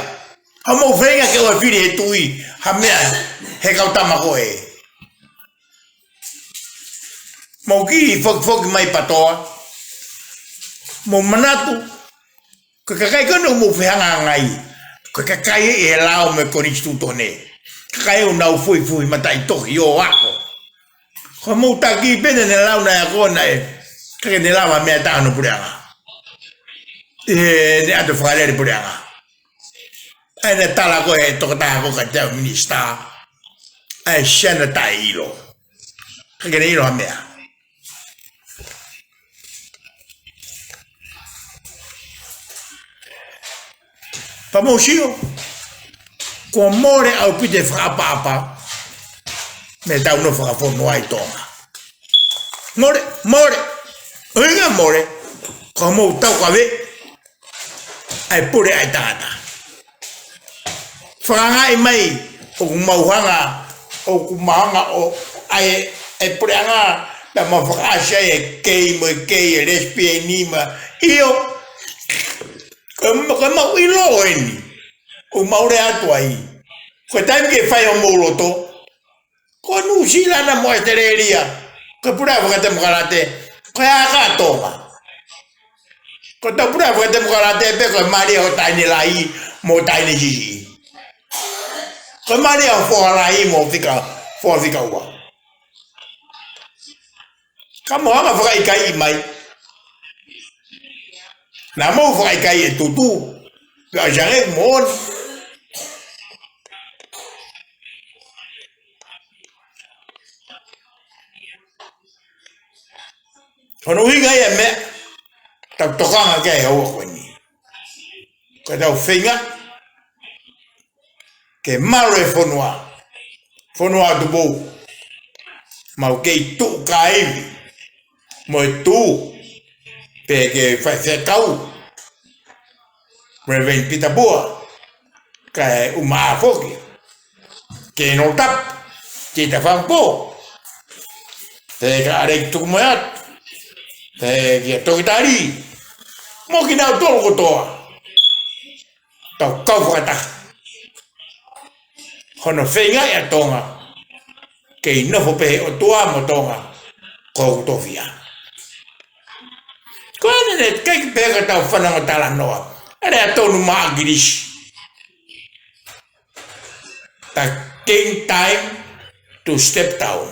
Ka mou feinga ke ʻoua fili he tuʻi ha meʻa he kau tama ko ē. Mou kiʻi fokifoki mai PATOA. Mou manatu. Ko e kakai ko ē ʻoku mou fehangahangai, ko e kakai ʻi he lao mo e konisitūtone. Kakai ʻoku nau fuifui mataʻitohi ʻo ako. Ko mou taki pē naʻe lau naʻe ako naʻe, ʻikai ke ne lava meʻa taha hono puleʻanga. ʻI heʻene ʻato fakalele puleʻanga. ʻA ia naʻe tala ko e tokotaha ko ē ka tau minisitā. ʻA e siana taʻeʻilo. ʻIkai ke ne ʻilo ha meʻa. Pea mou sio, kuo mole ʻaupito e fakaʻapaʻapa mei heʻetau nofo fakafonua ʻi Tonga. Mole, mole, ʻuhinga mole, ko hoʻomou taukaveʻi ʻa e pule ʻa e tangata. Fakaangaʻi mai, ʻoku mau hanga, ʻoku mau hanga ʻo ʻai e puleʻanga, naʻa mau fakaʻasi ai e kei mo e kei, e lesipieni mo, ʻio. Ko e, ko e mau ʻilo eni, ʻoku mau lea atu ai. Ko e taimi ke fai homou loto, ko Nuʻusila na mo ʻAositelēlia, ko e puleʻanga fakatemokalate, ko e ʻa Tonga. Ko ʻetau puleʻanga fakatemokalate pē ko e mali ʻo e taʻahine lahi mo e taʻahine siʻisiʻi. Ko e mali ʻo e foha lahi mo e fika, foha fika ua. Ka mou hanga fakaʻikaiʻi mai. Naʻa mou fakaʻikaiʻi e tutu. Pea ʻosi ange mo hono ʻuhinga ia e meʻa ʻoku tau tokanga ki ai he ʻaho ko eni. Ko ʻetau feinga ke malu e fonua. Fonua Tupou. Mau kei tuʻu kāivi mo e tuʻu pē ki he faifekau, Reverend Peter Pua, kae ʻumaʻā foki Colonel Tapu, Tita Fangpo, pea kia ʻAleki Tukumoeatu, pea kia Toketā Lī, mo kinautolu kotoa. Tau kau fakataha. Hono feingaʻi ʻa Tonga, kei nofo pē he ʻOtua mo Tonga, ko hoku tofiʻa. Ko ena ne kei pē ka tau fanongo talanoa. ʻA e lea tonu mei ʻAkilisi. The king time to step down.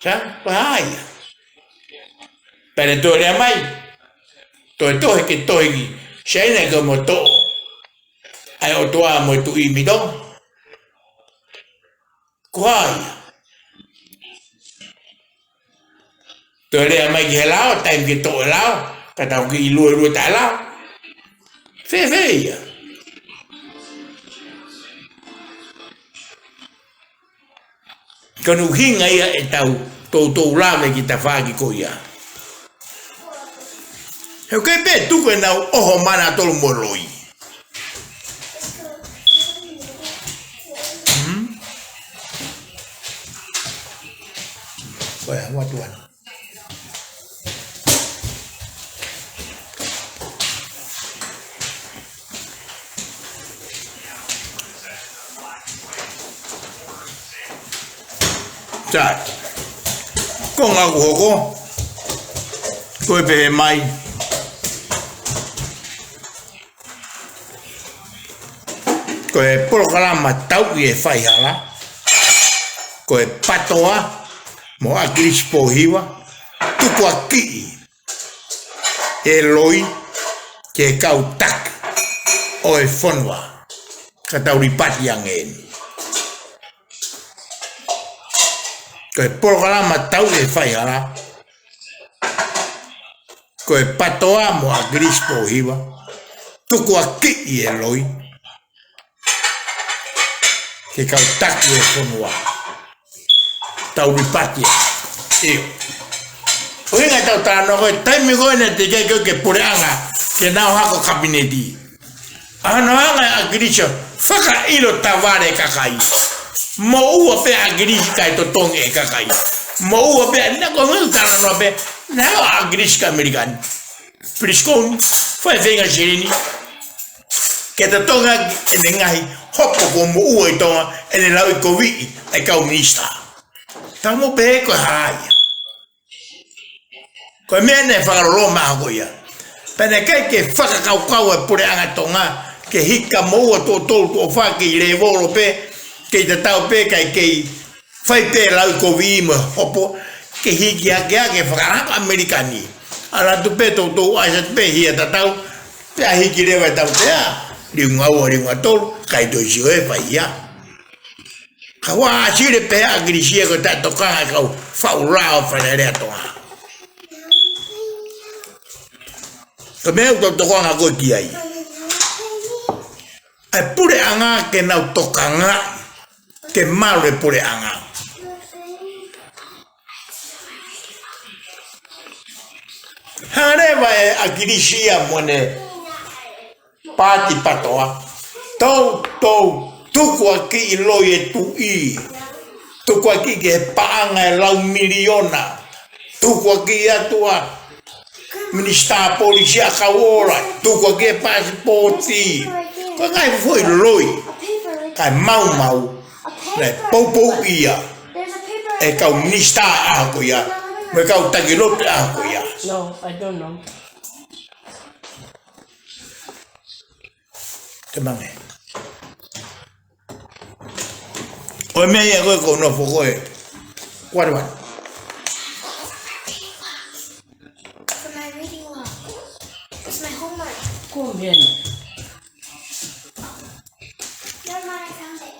Sa, ko hai ia. Pea ne toe lea mai. Toe tohi ke tohi ki Siaina ke mo toʻo ʻa e ʻOtua mo e tuʻi mei Tonga. Ko hai ia. Toe lea mai ki he lao, taimi ke toʻo e lao, ka tau kiʻi luelue taʻelao. Fēfē ia. Ko hono ʻuhinga ia ʻetau toutou lave ki he tafaʻaki ko ia. He ʻoku kei pē tuku ʻenau ʻoho mana tolu mo loi. Hmm? Ko ia, matuana. Sai. Ko e ngaahi hoko, ko e pehē mai. Ko e polokalama tauʻi e faihala, ko e PATOA mo ʻAkilisi Pōhiva, tukuakiʻi e loi ki he kau taki ʻo e fonua. Ka tau lipati ange eni. Ko e polokalama tauʻi e faihala, ko e PATOA mo ʻAkilisi Pōhiva, tukuakiʻi e loi ki he kau taki ʻo e fonua. Tau lipaki ē. ʻIo. ʻUhinga ʻetau talanoa ko e taimi ko ē naʻe teʻeki ke puleʻanga ke nau hoko kapineti. ʻA hono hanga ʻe ʻAkilisi ʻo fakaʻilo tavale e kakai. Moʻua pē ʻAkilisi kae totongi e kakai. Moʻua pē, naʻe ko e ngaahi talanoa pē, naʻe ʻo ʻAkilisi ki ʻAmelika ni. Filisikoni, fai feinga silini. Ke totongi ʻene ngaahi hopo kuo moʻua ʻi Tonga, ʻene lauʻikoviʻi e kau minisitā. Tau mo pē ko e hā ia. Ko e meʻa naʻe fakaloloma ko ia. Pea naʻe ʻikai ke fakakaukau e puleʻanga Tonga, ke hiki moʻua tuʻo tolu tuʻo fā kei lēvolo pē, kei tatau pē, kae kei fai pē lauʻikoviʻi mo e hopo, ke hiki hake ʻa e fakalaka ʻAmelika ni. ʻAlu atu pē toutou ʻasi atu pē hia tatau, pea hiki leva e tautea, liunga ua, liunga tolu, ʻikai toe sio e fai ia. Ka ʻoku ʻasi leva pē ʻa ʻAkilisi ia ko e taʻetokanga e kau faʻu lao Fale Alea Tonga. Ko e meʻa ʻoku tau tokanga ko ē ki ai. ʻA e puleʻanga ke nau tokanga, ke malu e puleʻanga. Hanga leva ʻe ʻAkilisi ia mo ʻene paati PATOA. Toutou, tukuakiʻi loi e tuʻi. Tukuakiʻi ki he paʻanga e lau miliona. Tukuakiʻi atu ʻa e minisitā polisi ʻa Kauola. Tukuakiʻi e paasipooti. Ko e ngaahi foʻi loi. Kae maumau. Naʻe poupouʻi ia ʻe he kau minisitā ʻaho ko ia. Mo e kau taki lotu ʻaho ko ia. No, I don't know. Te mange. ʻO e meʻa ia ko ē ʻoku ou nofo ko ē. What, what? For my reading log. It's my homework. Come here. Never mind, I found it.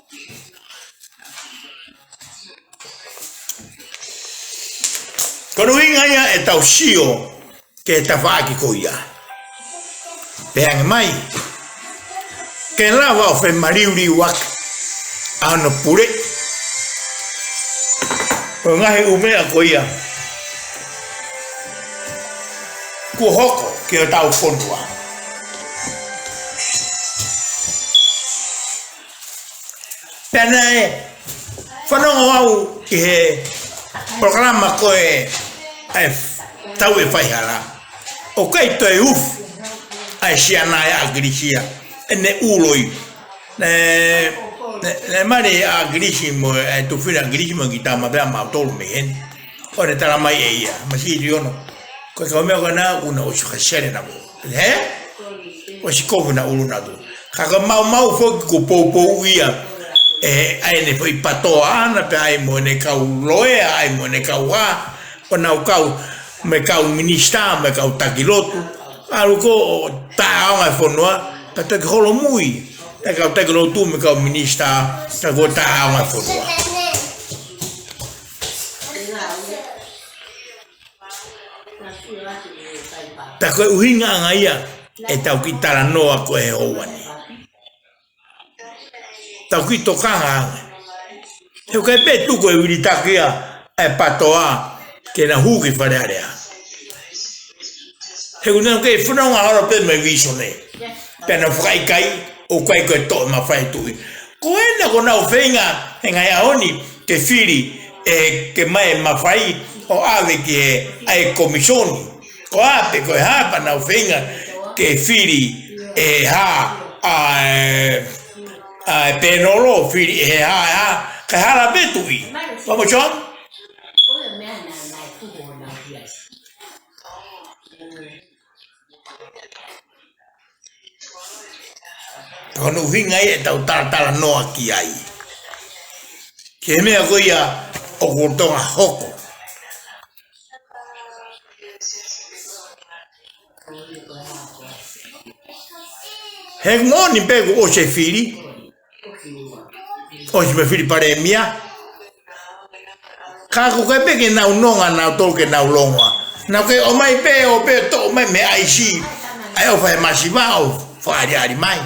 Ko hono ʻuhinga ia ʻetau sio ki he tafaʻaki ko ia. Pehē ange mai, ke lava ʻo femaliuliuaki ʻa hono pule ʻo e ngaahi ʻū meʻa ko ia kuo hoko ki hotau fonua. Pea naʻe fanongo au ʻi he polokalama ko ē ʻa e tauʻi e faihala. ʻOku ʻikai toe ufi ʻa e siana ʻa ʻAkilisi ia, ʻene ʻū loi. Naʻe, naʻe, naʻe mali ʻa ʻAkilisi mo e, ʻa e tuofefine ʻAkilisi mo e kiʻi tama pē ʻa mautolu mei heni. ʻO ne tala mai ʻe ia, Masiʻi Liono, ko e kau meʻa ko ena kuo na ʻosi fakasele na mo. Hē? ʻOsi kofu na ʻulu na tu. Ka ko e maumau foki kuo poupouʻi ia ʻe, ʻa ʻene foʻi PATOA ʻana pea ʻai mo ʻene kau loea, ʻai mo ʻene kau ā, ʻo nau kau mo e kau minisitā, mo e kau taki lotu. ʻAlu ko ē ʻo taʻeʻaonga e fonua, ka toki holomui e kau taki lotu mo e kau minisitā, ka kuo taʻeʻaonga e fonua. Pea ko e ʻuhinga ange ia ʻetau kiʻi talanoa ko ē he houa ni. Tau kiʻi tokanga ange. He ʻoku ʻikai pē tuku e vilitaki ia ʻa e PATOA ke na hū ki Fale Alea. He ʻoku nau kei fononga holo pē mei he vīsone. Pea nau fakaʻikaiʻi, ʻoku ʻikai ko e toʻo e mafai e tuʻi. Ko ena kuo nau feinga he ngaahi ʻaho ni ke fili ʻe, ke maʻu e mafai ʻo ʻave ki he, ʻa e komisoni. Ko e hā pē, ko e hā pē nau feinga ke fili ʻe hā, ʻa e, ʻa e pēnolo, fili ʻe hā, ʻe hā, kae hala pē tuʻi. Vamos, John? Ko hono ʻuhinga ia ʻetau talatalanoa ki ai. Ki he meʻa ko ia ʻoku totonu ke hoko. He moʻoni pē kuo ʻosi e fili, ʻosi mo e fili palēmia, Ka ko e pē ke nau nonga nautolu ke nau longoaʻa. Naʻa ke ʻomai pē ʻo pē toʻo mai mei ʻaisi. ʻAi ʻo fai masiva ʻo fakaʻaliʻali mai.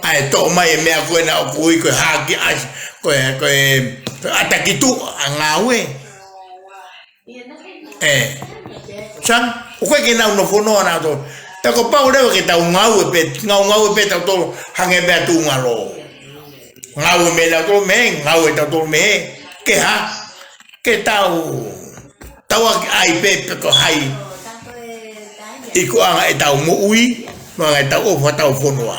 ʻAi toʻo mai e meʻa ko ē naʻa ʻoku ui ko e haki ʻasi. Ko e, ko e, ko e ʻatakituʻa ngāue. ʻE. Sa, ʻoku ʻikai ke nau nofo noa nautolu. Pea kuo pau leva ke tau ngāue pē, ngāue, ngāue pē tautolu, hangē pē ha tuʻunga lō. Ngāue mei nautolu mei, ngāue tautolu mei, ke hā, ke tau, tau ʻaki ai pē pe ko hai. ʻIkuʻanga ʻetau moʻui, mo e anga ʻetau ʻofa ʻetau fonua.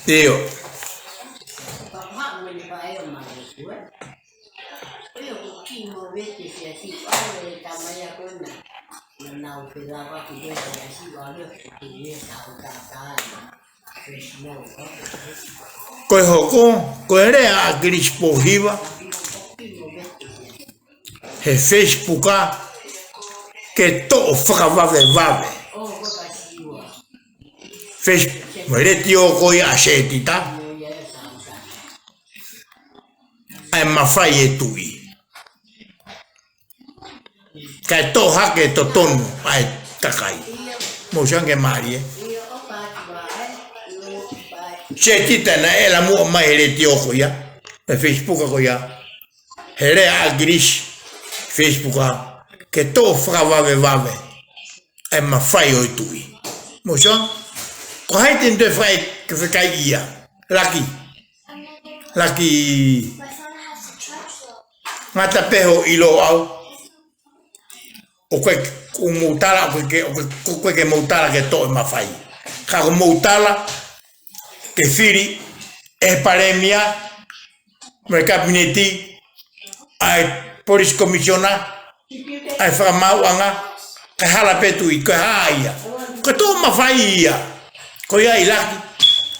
ʻIo. Ko e hoko, ko e lea ʻa ʻAkilisi Pōhiva, he Facebook ke toʻo fakavavevave. Face-, mo e letiō ko ia ʻa Setita. ʻA e mafai e tuʻi. Kae toʻo hake totonu ʻa e kakai. Mou sio ange mālie. Setita naʻe ʻalu muʻa mai he letiō ko ia. He Facebook ko ia. He lea ʻa ʻAkilisi. Facebook. Ke toʻo fakavavevave. ʻA e mafai ʻo e tuʻi. Mou sio? Ko hai te ne toe fai ke fekai ia. Laki. Laki. Ngata pē hoʻo ʻilo au. ʻOku ʻikai ke mou tala, ʻoku ʻikai ke, ʻoku ʻikai ke mou tala ke toʻo e mafai. Ka ʻoku mou tala, ke fili, e palēmia, mo e kapineti, ʻa e police commissioner, ʻa e fakamaauʻanga, kae hala pē tuʻi, ko e hā ia. Ko e toʻo mafai ia. Ko ia ʻi Laki,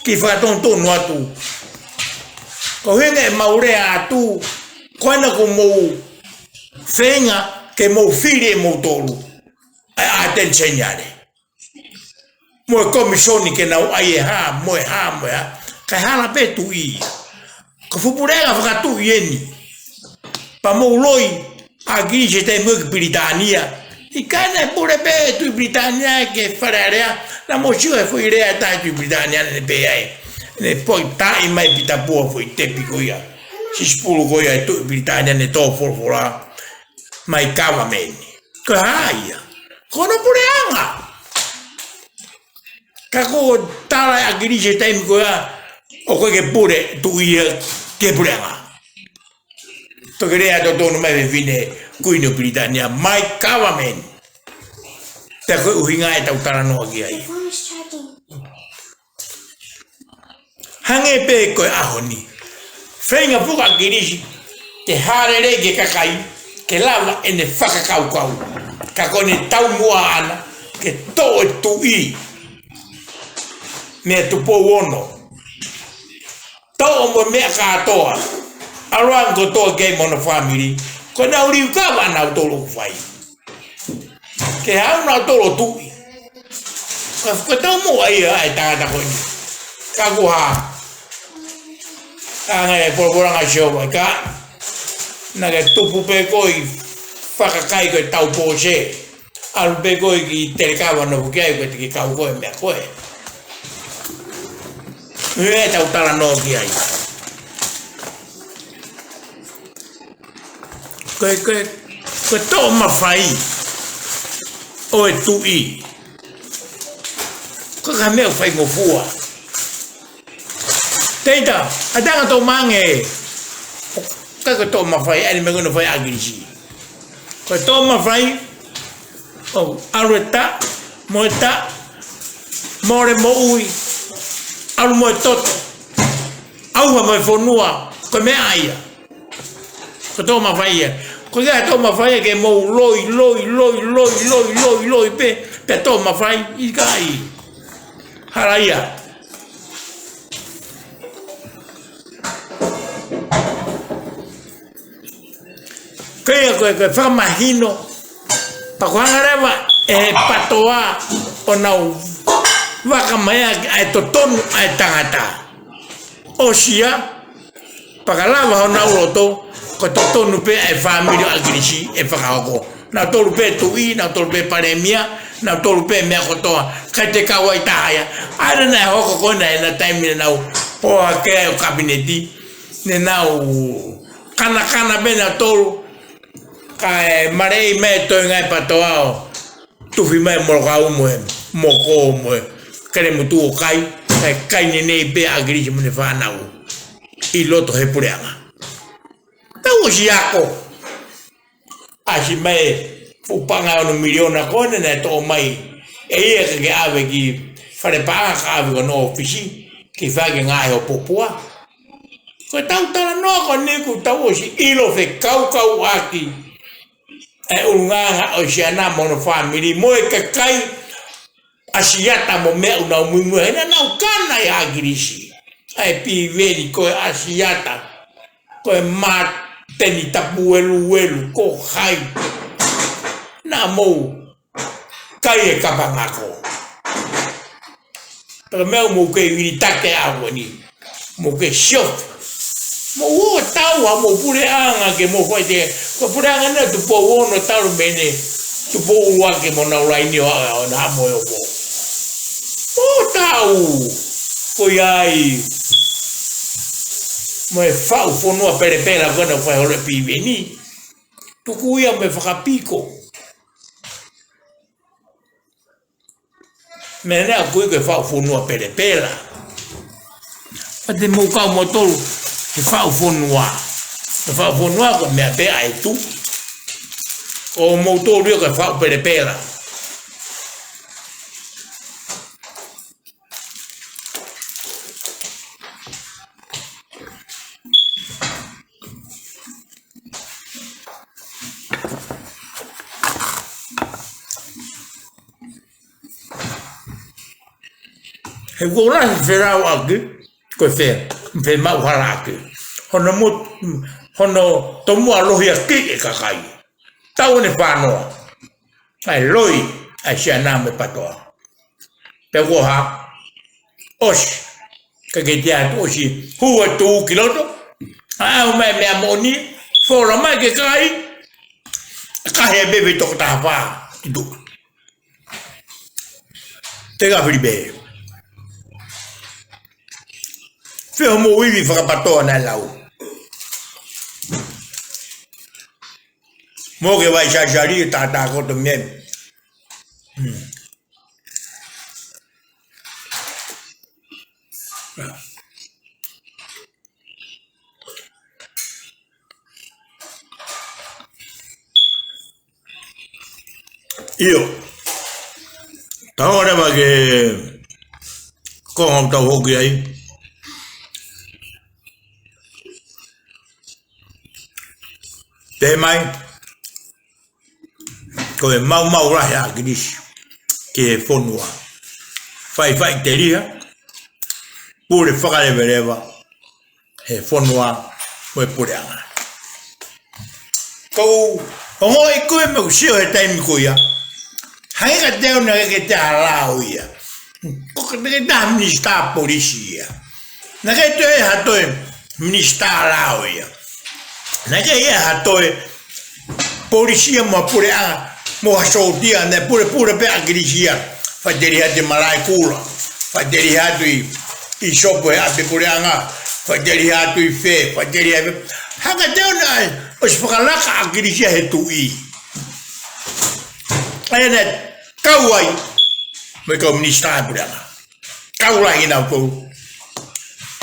kiʻi fakatonutonu atu. Ko e ʻuhinga ʻemau lea atu, ko ena ko mou feinga ke mou fili ʻe moutolu ʻa e ʻAteni Seniale. Mo e komisoni ke nau ʻai e hā, mo e hā, mo e hā. Kae hala pē tuʻi. Ko e fuʻu puleʻanga fakatuʻi eni. Pea mou loi, ʻa ʻAkilisi he taimi ko ē ki Pilitānia. ʻIkai naʻe pule pē Tuʻi Pilitānia ke Fale Alea. Naʻa mou sio he foʻi lea ʻe taha Tuʻi Pilitānia naʻe pehē ai. Ne foʻi taaʻi mai Pita Pua foʻi tepi ko ia. Sisipulu ko ia ʻa e Tuʻi Pilitānia ne tō folofola. Mai kava meni. Ko e hā ia. Ko hono puleʻanga. Ka ko e tala ʻa ʻAkilisi he taimi ko ia, ʻoku ʻikai ke pule tuʻi ia ki he puleʻanga. Toki lea totonu mai fefine Kuini ʻo Pilitānia, mai kava meni. Pea ko e ʻuhinga ʻetau talanoa ki ai. Hangē pē ko e ʻaho ni. Feinga foki ʻa ʻAkilisi, ke hā lelei ki he kakai, ke lava ʻene fakakaukau. Ka ko ʻene taumuʻa ʻana, ke toʻo e tuʻi. Meʻa Tupou Ono. Toʻo mo e meʻa kātoa. ʻAlu ange kotoa ki ai mo hono fāmili. Ko ʻenau liukava ʻanautolu ʻoku fai. Ke haʻu nautolu ʻo tuʻi. Ka, ka tau mo ai ʻa e tangata ko eni. Ka ko e hā. Ka ngai e polokalama ʻa Sihova ka. Naʻa ke tupu pē koe ʻi he fakakai ko e tau pōsē. ʻAlu pē koe ki Telekava nofo ki ai ko e te ke kau koe meʻa koe. Meʻa ʻetau talanoa ki ai. Ko e, ko e, ko e toʻo mafai ʻo e tuʻi. Ko e ka meʻa faingofua. Teita, ʻa e tangata ʻoku mange. Ka ko e toʻo mafai, ʻa e meʻa ko ena fai ʻa ʻAkilisi. Ko e toʻo mafai, ʻo ʻalu e taʻu, mo e taʻu, mole moʻui, ʻalu mo e toto, ʻauha mo e fonua, ko e meʻa ia. Ko e toʻo mafai ia. Ko ia toʻo mafai ia ke mou loi, loi, loi pē, pea toʻo mafai, ʻikai. Hala ia. Ko ia ko e, ko e fakamahino, pea ko e hanga leva ʻe he PTOA ʻo nau vakamai ʻa e totonu ʻa e tangata. ʻOsi ia, Fakalava honau loto, ko e totonu pē ʻa e fāmili ʻo ʻAkilisi ʻe fakahoko. Nautolu pē tuʻi, nautolu pē palēmia, nautolu pē meʻa kotoa, kae te kau ai taha ia. ʻA ia naʻe hoko ko ena ʻi he taimi naʻa nau hoa hake ai ʻo kapineti, ne nau kanakana pē nautolu, kae maleʻi mai e toenga ʻa e PATOA ʻo tufi mai e molokau mo e moko mo e kelemutu ʻo kai, kae kai naʻe ʻi ai pē ʻa ʻAkilisi mo ʻene fānau ʻi loto he puleʻanga. Tau ʻosi ako. ʻAsi mai e fuʻu paʻanga ʻe ono miliona ko ena naʻe toʻo mai ʻe ia ke ke ʻave ki fale paʻanga ka ʻave ki hono ʻōfisi, ke fai ki he ngaahi ʻo pōpua. Ko ʻetau talanoa ko eni kuo tau ʻosi ʻilo fekauʻaki ʻa e ʻulungaanga ʻo Siana mo hono fāmili mo e kakai ʻAsiata mo meʻa ʻoku nau muimui ai, naʻa nau kana ʻia ʻAkilisi. ʻA e Piveni ko e ʻAsiata, ko e Mateni Tapueluelu, ko hai. Naʻa mou kai e kapangako. Pea mou kei vilitaki ʻa eni. Mou kei siofi. Mou ō ʻo tau ha mou puleʻanga ke mou fai te, ko e puleʻanga naʻe Tupou Ono talu mei he Tupou Ua ke mo nau laini ʻo aʻu ʻo na mo e opo. Mou tau. Ko ia ai. Mo e faʻu fonua pelepela ko ena fai holo ʻe Piveni. Tuku ia mo e fakapiko. Meʻa naʻe ʻoku ui ko e faʻu fonua pelepela. Pea te mou kau moutolu he faʻu fonua. He faʻu fonua ko e meʻa pē ʻa e tuʻi. ʻO moutolu ia ko e faʻu pelepela. He kuo lahi felauʻaki, ko e fe, fe maʻu halaʻaki. Hono mot, hono tomuʻa lohiakiʻi e kakai. Tau ʻene fānoa. ʻA e loi, ʻa e Siana mo e PATOA. Pea ko ha, ʻosi. Ka ke tia atu ʻosi, hū atu ki loto. ʻAʻau mai meʻa moʻoni, fola mai ke kai. Ka he bebe toko taha fā, tutu. Te ka fili pē. Fē hoʻomou ivi fakapatoa naʻe lau. Mou ke vai sasali, tātā koto mem. Hmm. ʻIo. Tau ora ma ke ko ngau tau hoki ai. Pehē mai, ko e maumau lahi ʻa ʻAkilisi ki he fonua. Faʻifaʻiteliha, pule fakaleveleva he fonua mo e puleʻanga. Ko u ongoʻi ko e meʻa ʻoku sio he taimi ko ia. Hangē ka te au naʻe ʻikai ke te ʻalu ia. ʻOku ʻikai ke te ha minisitā polisi ia. Naʻe ʻikai toe ha toe minisitā lao ia. Naʻe ʻikai ha toe polisi ia mo e puleʻanga, mo ha sōtia, naʻe pulepule pē ʻa ʻAkilisi ia. Faʻiteliha atu ʻi Malaʻekula. Faʻiteliha atu ʻi, ʻi Sopo he ʻapi puleʻanga. Faʻiteliha atu ʻi fē, faʻiteliha atu ʻi fē. Hangē ka te au naʻe ʻosi fakalaka ʻa ʻAkilisi ia he tuʻi. ʻA ia naʻe kau ai mo e kau minisitā puleʻanga. Kau lahi nautolu.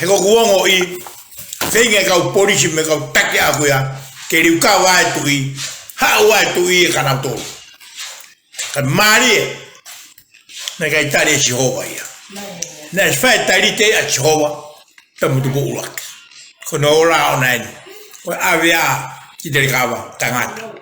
He ko ʻeku ongoʻi, feinga e kau polisi mo e kau taki ʻaʻaku ia ke liukava e tuʻi, haʻu e tuʻi ʻia kinautolu. Ka mālie, naʻe ʻikai tali ʻe Sihova ia. Naʻe fai tali te ʻa Sihova, pea mo Tupou ʻUluaki. Ko hono ola ʻoʻona eni. Ko e ʻave ʻa Kitelekava, tangata.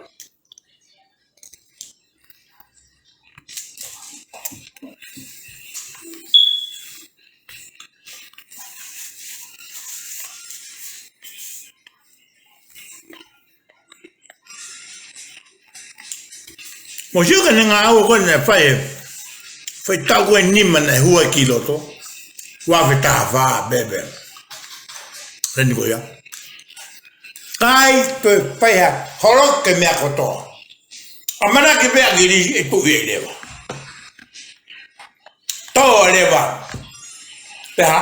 Mou sio ki he ngāue ko ē naʻe fai, fai taʻu ko ē nima naʻe hū ai ki loto, ua afe taha fā, bebe. Leni ko ia. ʻAi, toe fai ha holoki e meʻa kotoa. ʻAmanaki pē ʻa ʻAkilisi ʻe tuʻi ai leva. Tō leva. Pea hā?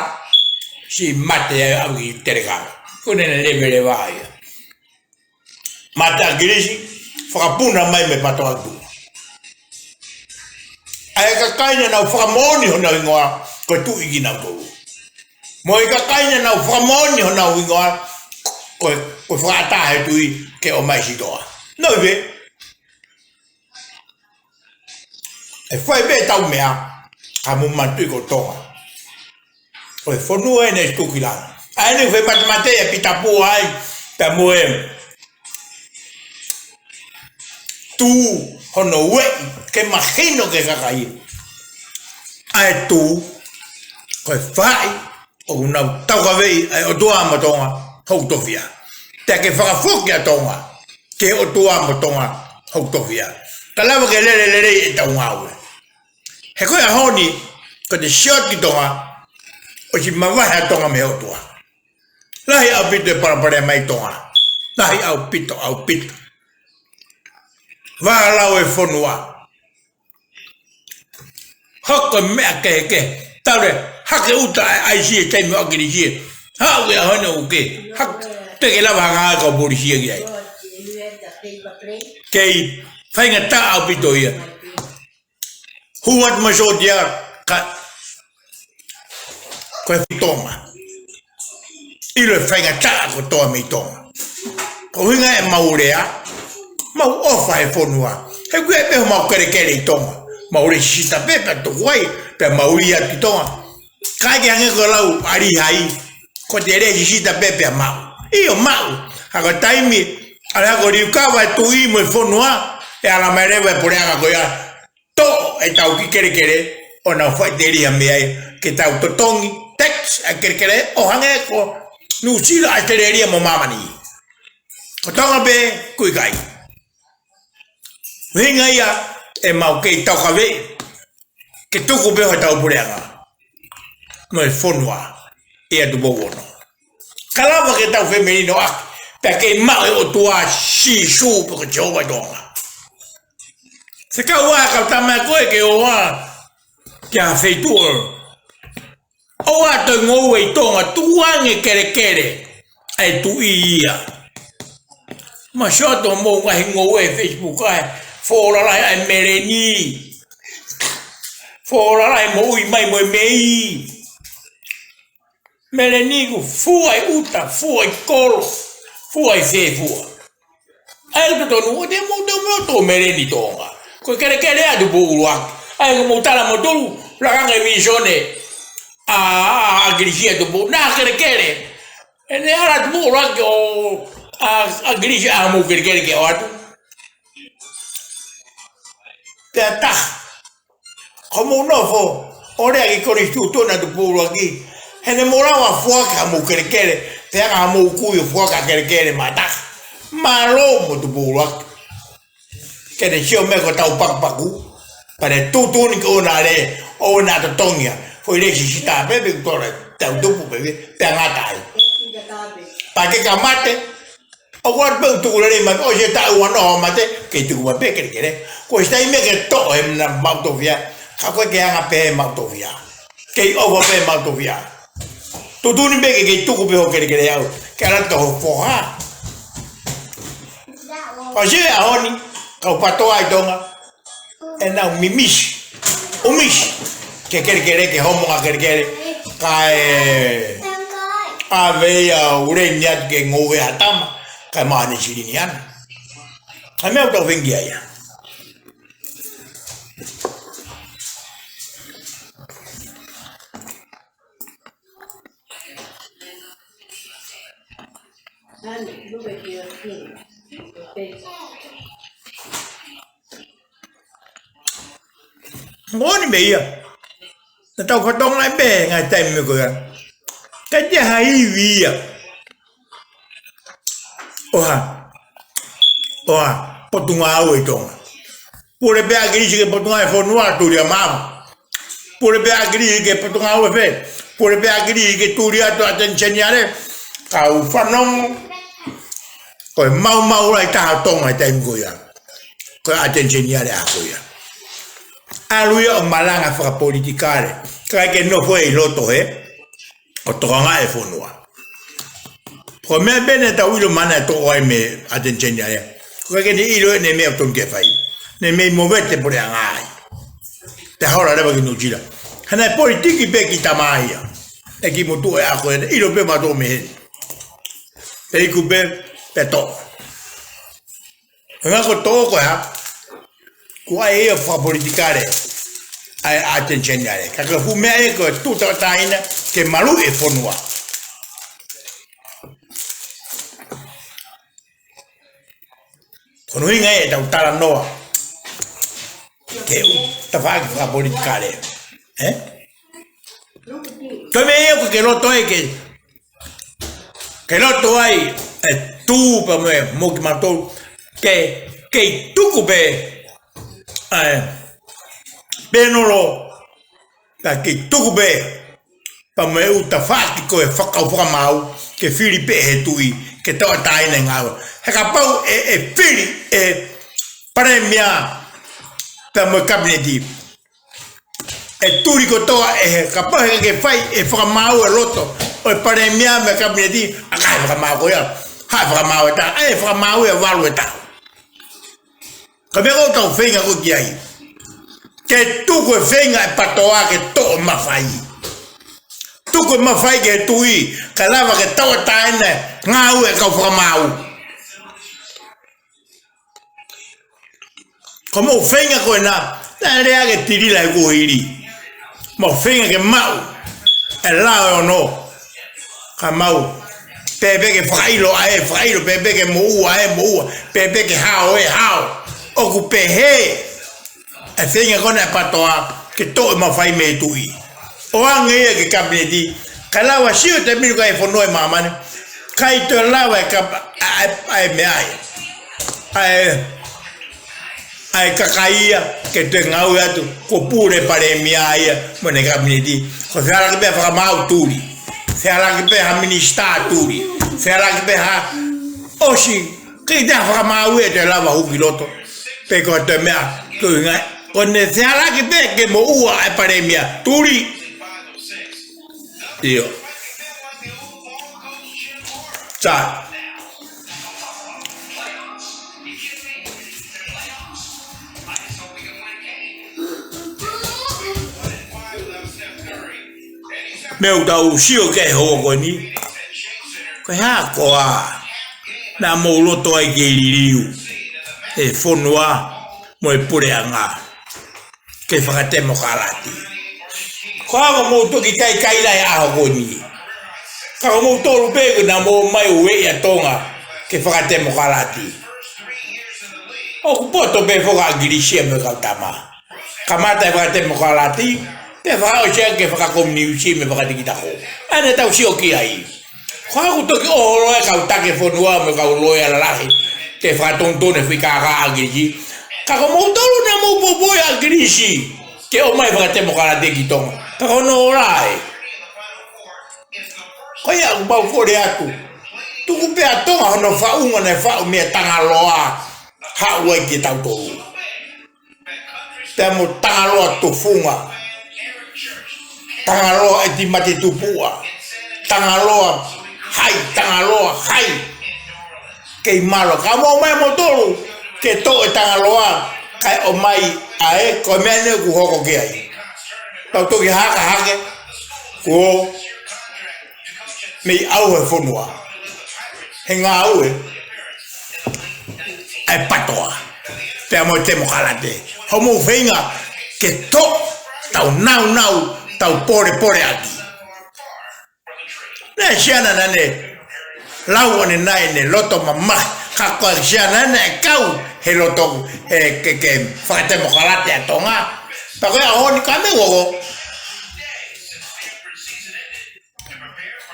Siʻi mate ai ʻa ʻAkilisi telekava. Ko ʻene leveleva ia. Mate ʻa ʻAkilisi, fakapuna mai mei he PATOA ʻi tuʻa. ʻA e kakai naʻa nau fakamoʻoni honau hingoa, ko e tuʻi kinautolu. Mo e kakai naʻa nau fakamoʻoni honau hingoa, ko e, ko e fakaʻatā he tuʻi ke ʻomai sitoa. Nau ive. ʻE fai pē ʻetau meʻa, ka mou manatuʻi ko Tonga. Ko e fonua eni ʻo e Situkilanga. ʻA eni ʻoku fematemate ʻa Pita Pua ai, pea mo e tū hono ueʻi, ke mahino ki he kakai. ʻA e tū, ko e faʻahi, ʻoku nau taukaveʻi ʻa e ʻOtua mo Tonga hoku tofiʻa. Pea ke fakafoki ʻa Tonga ki he ʻOtua mo Tonga hoku tofiʻa. Ka lava ke lele lelei ʻetau ngāue. He ko e ʻaho ni, ko e te sio ki Tonga, ʻosi mavahe ʻa Tonga mei he ʻOtua. Lahi ʻaupito e palopalema ʻi Tonga. Lahi ʻaupito, ʻaupito. Vālau e fonua. Hoko e meʻa kehekehe. Talu e hake ʻuta ʻa e ʻaisi he taimi ʻo ʻAkilisi. Haʻu e ʻaho ni ʻoku ke. Hake, teʻeki lava hanga ʻe he kau polisi ia ki ai. Kei faingataʻa ʻaupito ia. Hū atu mo e sōtia ka ko e fai Tonga. ʻIlo e faingataʻa kotoa mei Tonga. Ko e ʻuhinga ʻemau lea, mau ʻofa he fonua. He ʻoku ʻi ai pē homau kelekele ʻi Tonga. Mau lēsisita pē pea tuku ai, pea mau ui atu ki Tonga. Kae ke hangē ko e lau ʻa Lihai, ko e te lēsisita pē pea maʻu. ʻIo maʻu, ka ko e taimi, ʻa e hako liukava e tuʻi mo e fonua, ʻe ala mai leva e puleʻanga ko ia, toʻo ʻetau kiʻi kelekele, ʻo nau faʻiteliha mei ai, ke tau totongi tax ʻa e kelekele, ʻo hangē ko Nuʻusila, ʻAositelēlia mo Māmani. Ko Tonga pē, ʻoku ʻikai. ʻUhinga ia, ʻemau kei taukaveʻi, ke tuku pē hotau puleʻanga mo e fonua ʻia Tupou Ono. Ka lava ke tau femelinoʻaki, pea kei maʻu e ʻOtua Sīsū pe ko Sihova ʻi Tonga. Fekau ā e kau tama ko ē ke ō ā ki ha feituʻu. ʻOua toe ngoue ʻi Tonga, tukuange kelekele ʻa e tuʻi ia. Mou sio atu homou ngaahi ngoue he Facebook ʻa e foʻi lalahi ʻa e meleni. Foʻi lalahi moʻui mai mo e mei. Meleni ʻoku fua ʻi ʻuta, fua ʻi kolo, fua ʻi fē fua. ʻA ia ʻoku totonu, ʻoua te mou, te mou tō meleni ʻi Tonga. Ko e kelekele ʻa Tupou ʻUluaki. ʻA ia ʻoku mou tala mo tolu, lakanga e visone ʻa, ʻa, ʻa ʻAkilisi ʻa Tupou, naʻa kelekele. ʻEne ala Tupou ʻUluaki ʻo, ʻa, ʻa ʻAkilisi ʻa mou kelekele ke ʻoatu. Pea taha. Ko mou nofo, ʻo lea ki he konisitūtone ʻa Tupou ʻUluaki. He ne mou lava foaki hamou kelekele, pea ʻanga hamou kui ʻo foaki ha kelekele mataha. Mālō mo Tupou ʻUluaki. Ke ne sio mai ko ʻetau pakupaku. Pea ne tuʻutuʻuni ke ʻoua naʻa lele, ʻoua naʻa totongi ia. Foʻi lēsisita pē pe ʻoku tō leva, tau tupu pē, pea ngata ai. Pea ke ka mate, ʻoku ʻatu pē ʻo tuku lelei mai, ʻosi e taʻu ua noa ʻo mate, kei tuku mai pē kelekele. Ko e taimi ke toʻo ʻe he maʻu tofiʻa, ka ko e ke anga pē maʻu tofiʻa. Kei ʻofa pē maʻu tofiʻa. Tuʻutuʻuni pē ke kei tuku pē hoʻo kelekele ʻau, ke ala ʻo foha. ʻOsi e ʻaho ni, kau PATOA ʻi Tonga. ʻE nau mimisi, ʻumisi, ke kelekele, ke homo ngaahi kelekele, kae ʻave ia ʻo lele atu ke ngoue ha tama, kae maʻu haʻane silini ʻana. ʻA e meʻa ʻoku tau fengia ia. Moʻoni meʻa ia. Naʻa tau fatongia pē ngaahi taimi ko ia. Ka ʻi ai ha ivi ia ʻo ha, ʻo ha potungāue ʻi Tonga. Pule pē ʻa ʻAkilisi ki he Potungāue Fonua, tuli ʻa Maama. Pule pē ʻa ʻAkilisi ki he Potungāue Fē. Pule pē ʻa ʻAkilisi ki he tuli atu ʻa Teni Seniale. Kau fanongo. Ko e maumau lahi taha ʻo Tonga he taimi ko ia, ko e ʻAteni Seniale ʻaho ko ia. ʻAlu ia ʻo malanga fakapolitikale, kae ʻikai ke nofo ia ʻi loto he, ʻo tokangaʻi e fonua. Ko e meʻa pē naʻa tau ʻilo, mana e toʻo ai mei he ʻAteni Seniale, ko e ʻikai ke ne ʻilo ʻene meʻa ʻoku totonu ke fai. Ne mei movete puleʻanga ai. Te hola leva ki Nuʻu Sila. Hana e politiki pē ki tamai ia. ʻE ki motu e ako ʻene ʻilo pē mautolu mei heni. Pea iku pē, pea toʻo. He ngako toʻo ko ē ha, ko e ʻai ia fakapolitikale ʻa e ʻAteni Seniale. Ka ko e fuʻu meʻa ia ko e tuʻu tauʻatāina ke maluʻi e fonua. Ko hono ʻuhinga ia ʻetau talanoa ki he tafaʻaki fakapolitikale. Ē? Ko e meʻa ia ʻoku ke loto ai ke, ke loto ai e tuʻu pea mo e moʻui kimautolu ke, kei tuku pē ʻa e pēnolo, ka kei tuku pē pea mo e ʻū tafaʻaki ko e faka-, fakamaau, ke fili pē he tuʻi ke tauʻatāina e ngāue. He kapau ʻe, ʻe fili e palēmia pea mo e kapineti, ʻe tuli kotoa ʻe he, kapau he ʻikai ke fai e fakamaau e loto ʻo e palēmia mo e kapineti, ʻa e fakamaau ko ia, haʻu e fakamaau ʻe taha, ʻe fakamaau ʻe valu ʻe taha. Ka meʻa ʻoku tau feinga ko ē ki ai, ke tuku e feinga e PATOA ke toʻo mafai. Tuku e mafai ki he tuʻi, kae lava ke tauʻatāina e ngāue e kau fakamaau. Ko hoʻomou feinga ko ena, naʻe lea ke tilila he kuohili. Mou feinga ke maʻu e lao ʻe ono. Ka mou pehē pē ke fakaʻilo ʻa e fakaʻilo, pehē pē ke moʻua ʻa e moʻua, pehē pē ke hao ʻa e hao. ʻOku pehē e feinga ko ena e PATOA ke toʻo e mafai mei he tuʻi. ʻOange ia ki he kapineti, kae lava sio he taimi ni ko e fonua ʻi māmani, ʻikai toe lava e kap-, ʻa, ʻa, ʻa e meʻa ia, ʻa e, ʻa e kakai ia ke toe ngāue atu, ko e pule palēmia ia mo ʻene kapineti. Ko e fehālaaki pē fakamaau, tuli. Fehālaaki pē ha minisitā, tuli. Fehālaaki pē ha ʻosi, ʻikai toe fakamaau ia ʻe toe lava hū ki loto. Pe ko e toe meʻa, ko e ngaahi, ko ʻene fehālaaki pē ke moʻua ʻa e palēmia, tuli. ʻIo. Sa. Meʻa ʻoku tau sio ki ai he houa ko eni, ko e hā koā naʻa mou loto ai ke liliu e fonua mo e puleʻanga ke fakatemokalati? Ko e hā ʻoku mou toki kaikai ai he ʻaho ko eni? Ka ko moutolu pē naʻa mou ō mai ʻo ueʻi ʻa Tonga ke fakatemokalati. ʻOku poto pē foki ʻa ʻAkilisi ia mo e kau tama. Kamata e fakatemokalati, pea fakaʻosi ʻaki e fakakomiunisi mo e fakatikitako. ʻA ena ʻoku tau sio ki ai. Ko e hā ʻoku toki ʻoho holo ai e kau taki fonua mo e kau loea lalahi ke fakatonutonu e foʻi kākā ʻa ʻAkilisi? Ka ko moutolu naʻa mou poupouʻi ʻa ʻAkilisi ke ō mai e fakatemokalati ki Tonga. Ka ko hono ola ē, ko ia ʻoku mau kole atu, tuku pē ʻa Tonga hono faʻunga naʻe faʻu meia Tangaloa, haʻu ai kia tautolu. Pea mo Tangaloa Tufunga, Tangaloa ʻEtimate Tupuʻa, Tangaloa hai, Tangaloa hai. Kei mālō, ka mou ō mai moutolu ke toʻo e Tangaloa, kae ō mai ʻa e, ko e meʻa eni ʻoku hoko ki ai. Tau toki haka hake, kuo mei ʻauha e fonua he ngāue ʻa e PATOA pea mo e temokalati. Hoʻomou feinga ke toʻo, tau naunau, tau polepole ʻaki. Naʻe ʻi ai e siana naʻa ne lau ʻanenai ʻene loto mamahi, ka ko e siana naʻe kau he loto, he ke, ke fakatemokalati ʻa Tonga. Pea ko e ʻaho ni ka mea ʻoku hoko.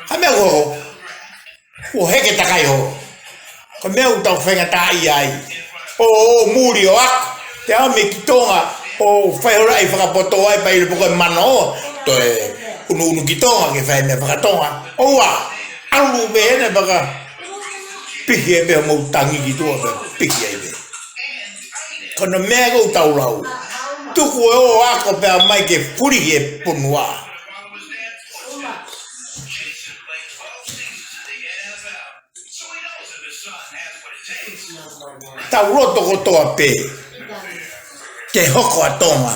Ka mea ʻoku hoko. ʻO heke takai hoko. Ko e meʻa ʻoku tau faingataʻaʻia ai. ʻO, ʻo muli ʻo ako, te ʻalu mai ki Tonga, ʻo fai holo ai fakapoto ai pea ʻilo pe ko e mano, toe unuunu ki Tonga ke fai meʻa fakatonga. ʻOua, ʻalu pē hena pea ka. Pihi e meʻa mo tangi ki tuʻa pē, pihi ai pē. Ko hono meʻa ʻoku tau lau. Tuku e ō ako pea mai ke fulihi e fonua. Tau loto kotoa pē ke hoko ʻa Tonga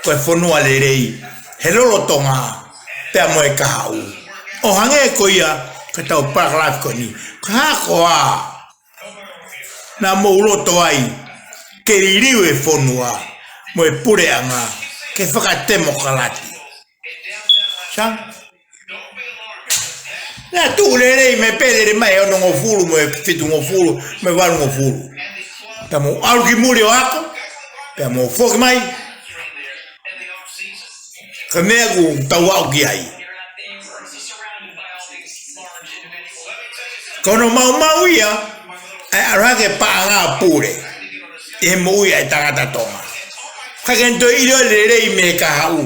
ko e fonua lelei he lolotonga pea mo e kahaʻu. ʻO hangē ko ia ko ʻetau palakalafi ko eni. Ko e hā koā naʻa mou loto ai ke liliu e fonua mo e puleʻanga ke fakatemokalati? Sa? Naʻa tuʻu lelei mai pē, lele mai e onongofulu mo e fitungofulu mo e valungofulu. Pea mou ʻalu ki muli ʻo ako, pea mou foki mai. Ko e meʻa ʻoku tau aʻu ki ai. Ko hono maumau ia ʻa e ʻalu hake paʻanga pule ʻi he moʻui ʻa e tangata Tonga. Ka ke toe ʻilo lelei mei he kahaʻu.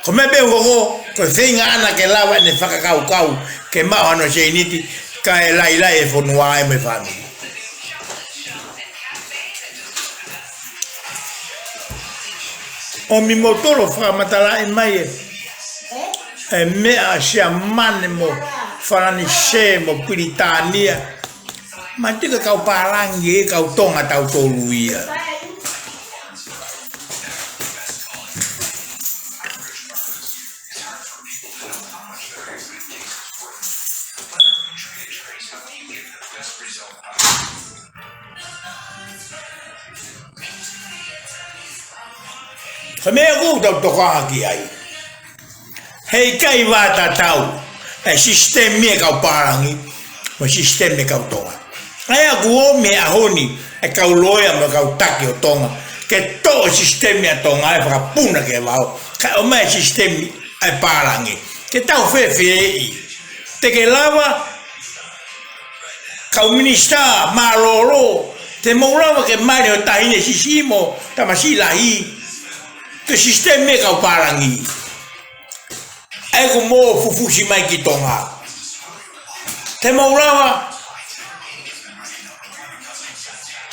Ko e meʻa pē ʻoku hoko, ko e feinga ʻana ke lava ʻene fakakaukau ke maʻu hano sēniti kae lailai e fonua ʻa e mo e fāmili. ʻOmi mo tolo fakamatalaʻi mai e, e meʻa ʻa Siamane mo Falanisē mo Pilitānia. Manatuʻi ko e kau pālangi e kau Tonga tautolu ia. Ko e meʻa ʻoku tau tokanga ki ai. Heʻikai vātatau e sisitemi e kau pālangi mo e sisitemi e kau Tonga. ʻA ia ʻoku ō mei he ʻaho ni e kau loea mo e kau taki ʻo Tonga ke toʻo e sisitemi ʻa Tonga ʻo fakapuna ki he vao, kae ʻomai e sisitemi ʻa e pālangi. Ke tau fēfeeʻi? Te ke lava, kau minisitā mālōlō, te mou lava ke mali ho taʻahine siʻisiʻi mo tamasiʻi lahi? Ko e sisitemi e kau pālangi. ʻA ia ʻoku mou fufusi mai ki Tonga. Te mou lava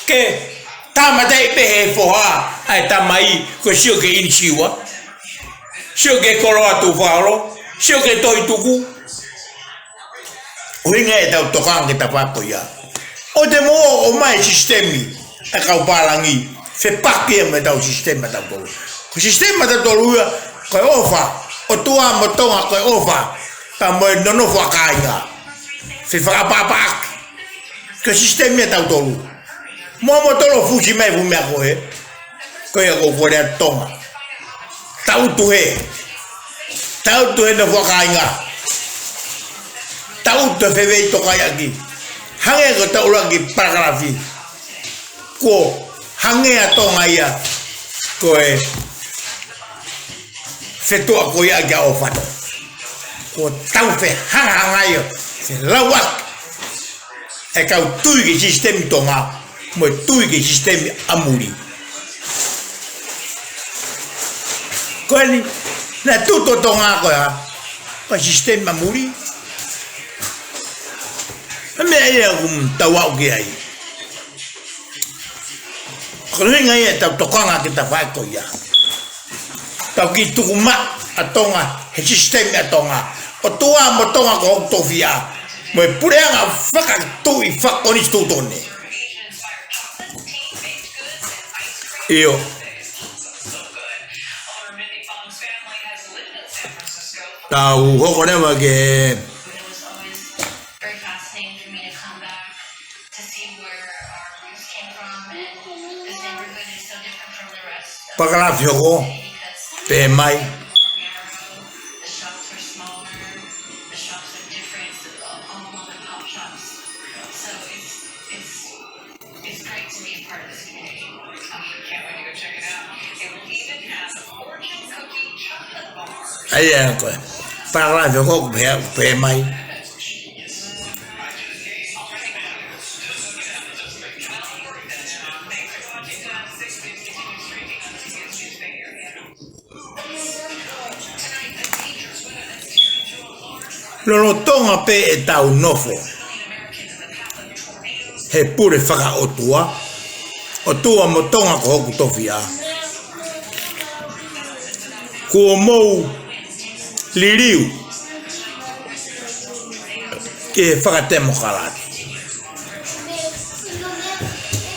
ke tāmateʻi pē he foha ʻa e tamai ko e sio ki he ʻinisiua, sio ki he koloa tuʻufaʻaholo, sio ki he tohi tuku. ʻUhinga ia ʻetau tokanga ki he tafaʻaki ko ia. ʻOua te mou ō ʻo ʻomai e sisitemi ʻa e kau pālangi, fepaki ia mo ʻetau sisitemi ʻatautolu. Ko e sisitemi ʻatautolu ia, ko e ʻofa, ʻOtua mo Tonga ko e ʻofa, pea mo e nonofo ʻa kāinga. Fefakaʻapaʻapaʻaki. Ko e sisitemi ʻatautolu. Mou ō mo tolo fusi mai e fuʻu meʻa ko ē. Ko ia ko e kole ʻa Tonga. Tau tuhe. Tau tuhe nofo ʻa kāinga. Tau tuhe fefeitokaʻaki. Hangē ko ʻetau ʻuluaki palakalafi. Ko e hangē ʻa Tonga ia ko e fetuʻa ko ia ʻa ʻOfato. Ko ʻetau fehangahangai ʻo felauʻaki e kau tui ki he sisitemi Tonga mo e tui ki he sisitemi ʻa muli. Ko eni, naʻe tuʻu ʻa Tonga ko ia, ko e sisitemi ʻa muli. Ko e meʻa ia ʻoku tau aʻu ki ai. Ko e ʻuhinga ia ʻetau tokanga ki he tafaʻaki ko ia. Tau kiʻi tuku maʻu ʻa Tonga he sisitemi ʻa Tonga. ʻOtua mo Tonga ko hoku tofiʻa. Mo e puleʻanga fakatuʻi fakakonisitūtone. ʻIo. Tau hoko leva ki he palakalafi hoko, pehē mai. ʻA ia ko e palakalafi hoko, pehē, pehē mai. Lolotonga pē ʻetau nofo, he pule fakaʻotua, ʻOtua mo Tonga ko hoku tofiʻa. Kuo mou liliu ki he fakatemokalati.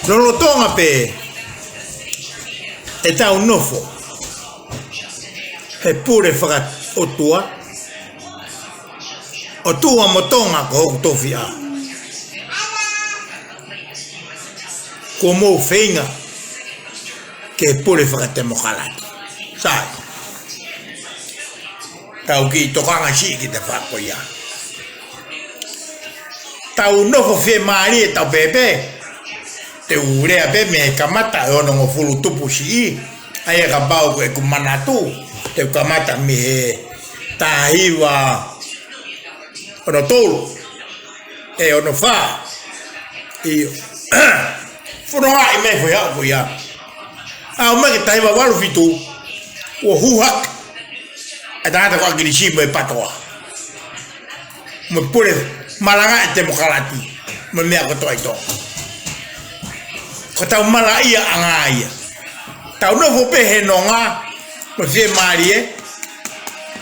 Lolotonga pē ʻetau nofo he pule fakaʻotua, ʻOtua mo Tonga ko hoku tofiʻa. Kuo mou feinga ke pule fakatemokalati. Sai. Tau kiʻi tokanga siʻi ki he tafaʻaki ko ia. Tau nofo fiemālie ʻetau pēpē. Te u lea pē mei he kamata ʻe onongofulu tupu siʻi. ʻA ia kapau ko ʻeku manatu, te u kamata mei he taha hiva ono tolu, ʻe ono fā. ʻIo. Fononga ʻi he meʻa foʻi haʻu ko ia. ʻAʻu mai ki he taha hiva valu fitu, ʻo huhake ʻa e tangata ko ʻAkilisi mo e PATOA, mo e pule malanga ʻa e temokalati, mo e meʻa kotoa ʻi Tonga. Ko ʻetau malaʻia ʻanga ia. Tau nofo pē he nonga mo e fiemālie,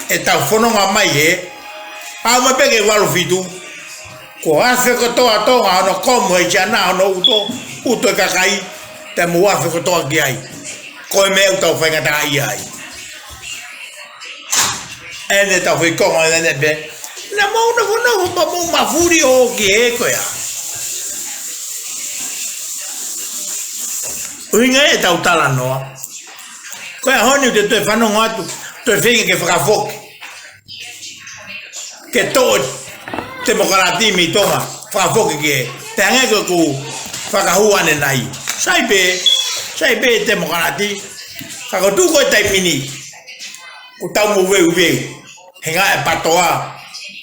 ʻetau fononga mai he, ʻaʻu mai pē ki he valu fitu, kuo afe kotoa Tonga hono komu he siana hono uto, uto e kakai, te mou afe kotoa ki ai. Ko e meʻa ʻoku tau faingataʻaʻia ai. ʻEne tau fai konga ʻene pē. Naʻa mou nofo nofo pea mou mafuli ʻo ki he ko ia. ʻUhinga ʻetau talanoa. Ko e ʻaho ni ʻoku te toe fanongo atu, toe feinga ke fakafoki. Ke toʻo temokalati mei Tonga, fakafoki ke. Te hangē ko ʻeku fakahua ʻanenai. Sai pē, sai pē temokalati. Ka ko e tuʻu ko e taimi ni, ʻoku tau moveuveu he ngaahi PATOA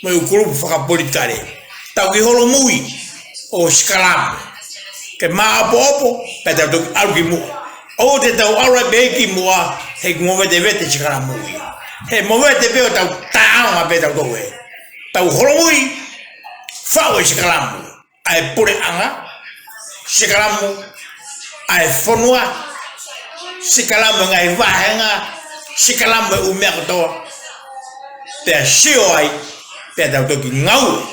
mo e ʻū kulupu fakapolitikale. Tau kiʻi holomui ʻo sikalamu. Ke māʻopoʻopo, pea tau toki ʻalu ki muʻa. ʻOua te tau ʻalu ai pē ki muʻa, he ʻoku movetevete sikalamu ia. He movete pē ʻo tau taʻanga pē tau toue. Tau holomui, faʻu e sikalamu ʻa e puleʻanga, sikalamu ʻa e fonua, sikalamu e ngaahi vāhenga, sikalamu e ʻū meʻa kotoa. Pea sio ai, pea tau toki ngāue.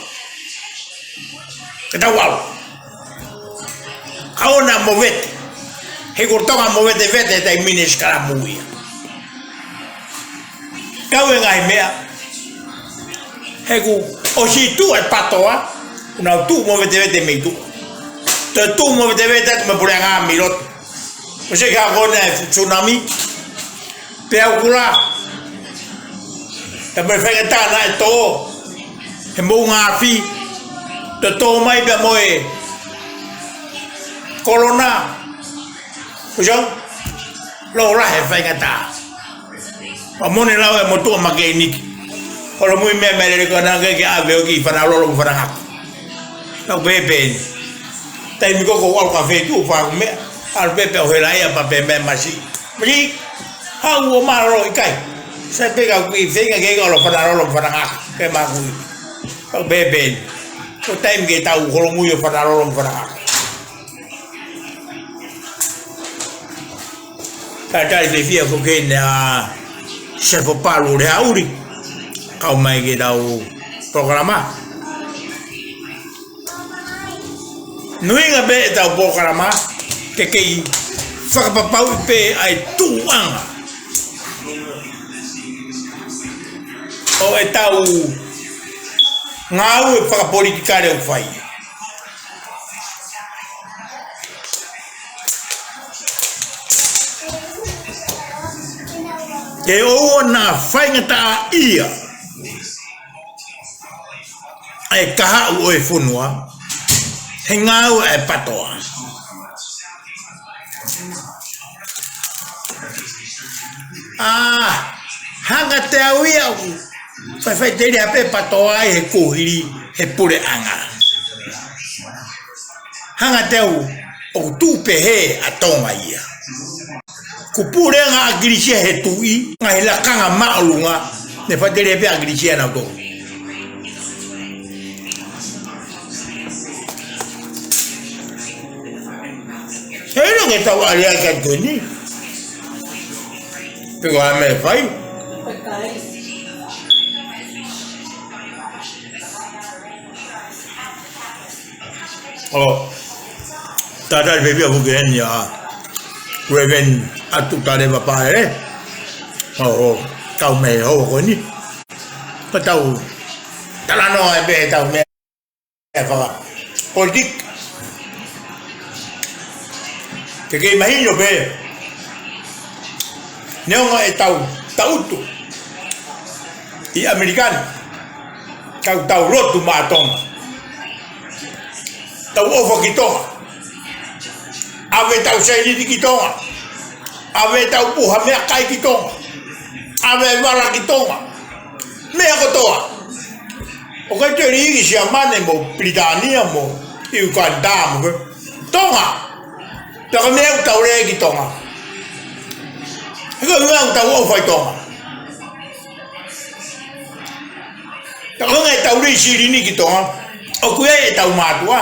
Ke tau ʻalu. ʻOua naʻa movete. He ko Tonga movetevete he taimi ni sikalamu ia. Kau e ngaahi meʻa. He kuo ʻosi tuʻu e PATOA, ʻoku nau tuʻu movetevete mei tuʻa. Toe tuʻu movetevete atu mo e puleʻanga mei loto. ʻOsi ka ko ena e tsunami. Pea ʻoku la. Taimi faingataʻa naʻe tō he moʻunga afi. Toe tō mai pea mo e kolona. ʻOsi, lōlahi e faingataʻa. Pea mo ʻene lau e motuʻa makēniki. Holomui meʻa mei lele ko ena ke ke ʻave ʻo ki Fanalolo mo Fanangako. Tau pēpē ni. Taimi ko ē ʻoku ʻalu ki he feituʻu fakameʻa. ʻAlu pē pea ʻohela ia pea pehē mai masi. Masi, haʻu ʻo mālōlō ʻikai. Sai pē ka ʻoku ʻi feinga ke ʻalu Fanalolo mo Fanangako. Ke makui. Tau pēpē ni. Ko e taimi ke tau holomui ʻo Fanalolo mo Fanangako. Talitali fiefia foki eni ʻa Sefo Palu Leauli, kau mai ki heʻetau polokalama. ʻUhinga pē ʻetau polokalama, ke kei fakapapauʻi pē ʻa e tuʻuʻanga ʻo ʻetau ngāue fakapolitikale ʻoku fai. Ke ʻoua naʻa faingataʻaʻia ʻa e kahaʻu ʻo e fonua he ngāue ʻa e PATOA. ʻA, hanga ʻe au ia ʻo faifaiteliha pē PATOA ʻi he kuohili he puleʻanga. Hanga ʻe au ʻo tuʻu pehē ʻa Tonga ia. Ko e puleʻanga ʻa ʻAkilisi he tuʻi, ngaahi lakanga māʻolunga, ne faiteliha pē ʻa ʻAkilisi ʻa nautolu. ʻetau ʻalea ki ai ko eni. Pe ko e hā e meʻa ʻe fai. ʻO tatali pē pea fuke heni ʻa Reverend ʻAtutaleva Paele. ʻO, ʻo tau meʻa ʻo ko eni. Ko ʻetau talanoa ē pē ʻetau meʻa ʻe fakapolitiki. Ke kei mahino pē, neongo ʻetau tangutu ʻi ʻAmelika ni, ka ʻoku tau lotu maʻa Tonga. Tau ʻofa ki Tonga. ʻAve ʻetau sēniti ki Tonga. ʻAve ʻetau puha meʻakai ki Tonga. ʻAve e vala ki Tonga. Meʻa kotoa. ʻOku ʻikai toe lī ki Siamane mo Pilitānia mo ʻIukanda mo ke Tonga. Pea ko e meʻa ʻoku tau lea ki Tonga. He ko e meʻa ʻoku tau ʻofa ʻi Tonga. Pea ko e ʻuhinga ʻetau lī silini ki Tonga, ʻoku ʻi ai ʻetau mātuʻa,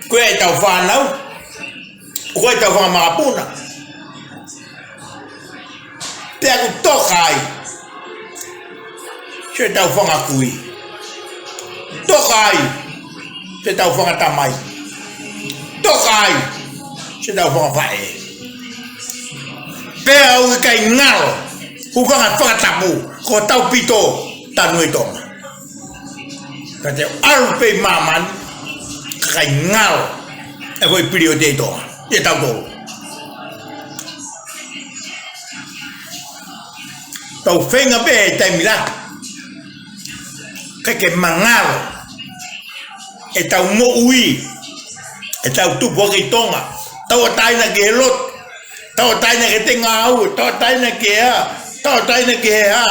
ʻoku ʻi ai ʻetau fānau, ʻoku ʻi ai ʻetau fanga makapuna. Pea ʻoku toka ai siʻetau fanga kui. Toka ai siʻetau fanga tamai. Toka ai siʻetau fanga faʻē. Pea ʻoku ʻikai ngalo, ʻoku ʻikai ngalo fakatapu, ko hotau pito tanu ʻi Tonga. Ka te ʻalu pē ʻi māmani, ka ʻikai ngalo e foʻi pilioti ʻi Tonga ʻiate kitautolu. Tau feinga pē he taimi lahi ke ke mangalo ʻetau moʻui, ʻetau tupu hake ʻi Tonga. Tauʻatāina ki he lotu, tauʻatāina ki he tenga au, tauʻatāina ki he hā, tauʻatāina ki he hā.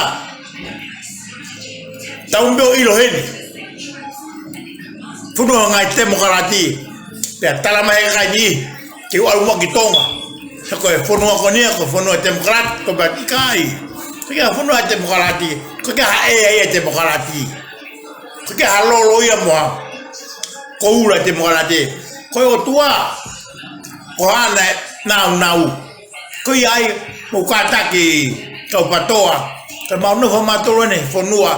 Tau mbe ʻo ʻilo heni. Fonua ngaahi temokalati. Pea tala mai he kakai ni, ke u ʻalu muʻa ki Tonga. He ko e fonua ko eni, ko e fonua temokalati, ko e pati kai. Ko e fonua temokalati, ko e hā e ʻai e temokalati. Ko e hā lolo ia mo ha koula temokalati. Ko e ʻOtua, ko haʻane naunau. Ko ia ai, mou kātaki kau PATOA, ka mau nofo mautolu ʻi he fonua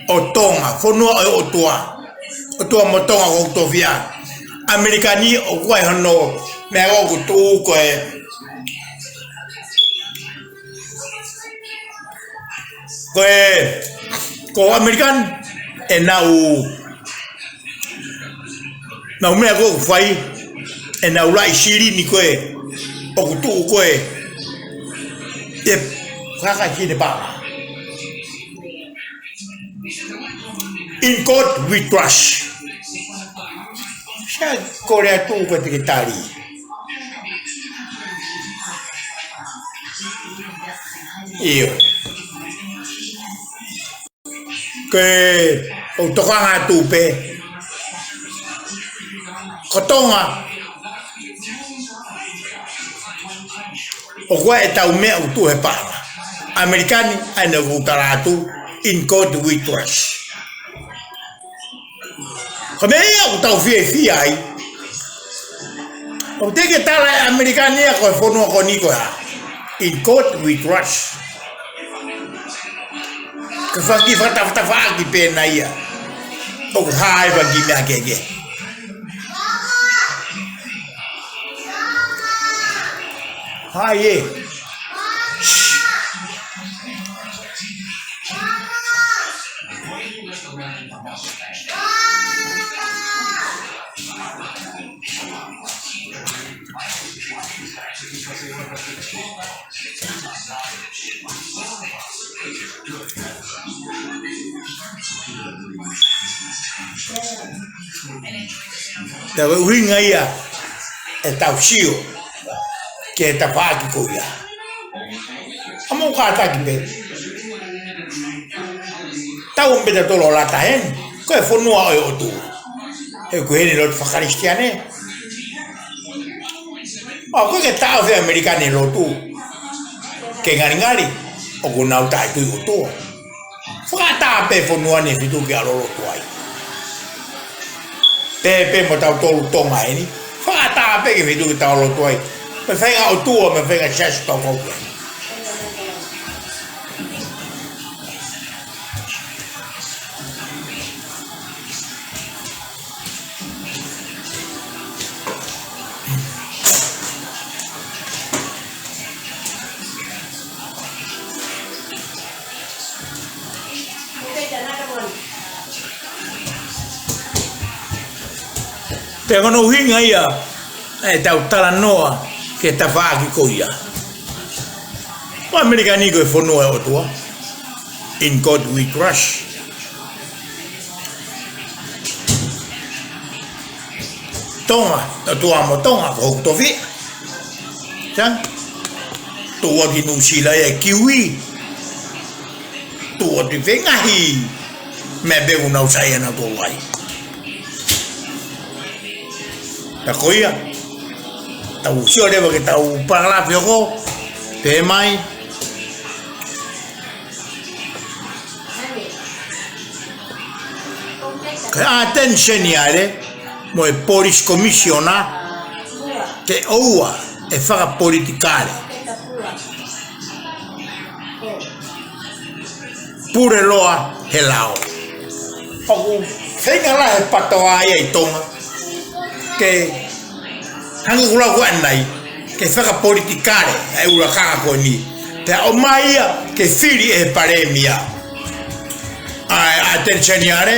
ʻo Tonga, fonua ʻo e ʻOtua. ʻOtua mo Tonga ʻoku tofiʻa. ʻAmelika ni ʻoku ʻi ai hono meʻa ʻoku tuʻu ko e, ko e, ko ʻAmelika ni ʻenau, ʻenau meʻa ko ē ʻoku fai, ʻenau laʻi silini ko ē ʻoku tuʻu ko ē ʻe he kakai Sine pala. In God we trust. Sai, ko e lea tuʻu ko ē te ke tali. ʻIo. Ke u tokanga atu pē. Ko Tonga, ʻoku ʻi ai ʻetau meʻa ʻoku tuʻu he paʻanga. ʻAmelika ni, ʻa ena ʻoku tala atu, in God we trust. Ko e meʻa ia ʻoku tau fiefia ai. ʻOku teʻeki ke tala ʻe ʻAmelika ni ia ko e fonua ko eni ko e hā. In God we trust. Ko e fanga kiʻi fakatafatafaʻaki pē ena ia. ʻOku hā ai e fanga kiʻi meʻa kehekehe. Hai ē. Pea ko e ʻuhinga ia ʻetau sio ki he tafaʻaki ko ia. ʻA mou kātaki pē. Tau ō pē tautolu ʻo lata heni. Ko e fonua ʻo e ʻOtua. He ko eni lotu fakakalisitiane. ʻOku ʻikai ke taʻofi ʻe ʻAmelika ni e lotu. Ke ngalingali, ʻoku nau taʻetui ʻOtua. Fakaʻatā pē fonua ni ʻe fitu ke ʻalu ʻo lotu ai. Pehē pē mo tautolu Tonga eni. Fakaʻatā ʻApē ke fetuʻu ke tau lotu ai. Pea feinga ʻOtua, pea feinga siasi tau kau pē. Pea ko hono ʻuhinga ia ʻetau talanoa ki he tafaʻaki ko ia. Ko ʻAmelika ni ko e fonua ʻo e ʻOtua. In God we trust. Tonga, ʻOtua mo Tonga, ko hoku tofiʻa. Sai? Tuʻu atu ʻi Nuʻu Sila ia e kiwi. Tuʻu atu ʻi he ngaahi meʻa pē ʻoku nau saiʻia nautolu ai. Pea ko ia, tau sio leva ki heʻetau palakalafi hoko, pehē mai. Ko e ʻAteni Seniale mo e Police Commissioner ke ʻoua ʻe fakapolitikale. Pule loa he lao. ʻOku feinga lahi e PATOA ia ʻi Tonga ke hangē ko e lau ko eni, ke fakapolitikale ʻa e ʻulakanga ko eni. Pea ʻomai ia ke fili ʻe he palēmia ʻa e ʻAteni Seniale,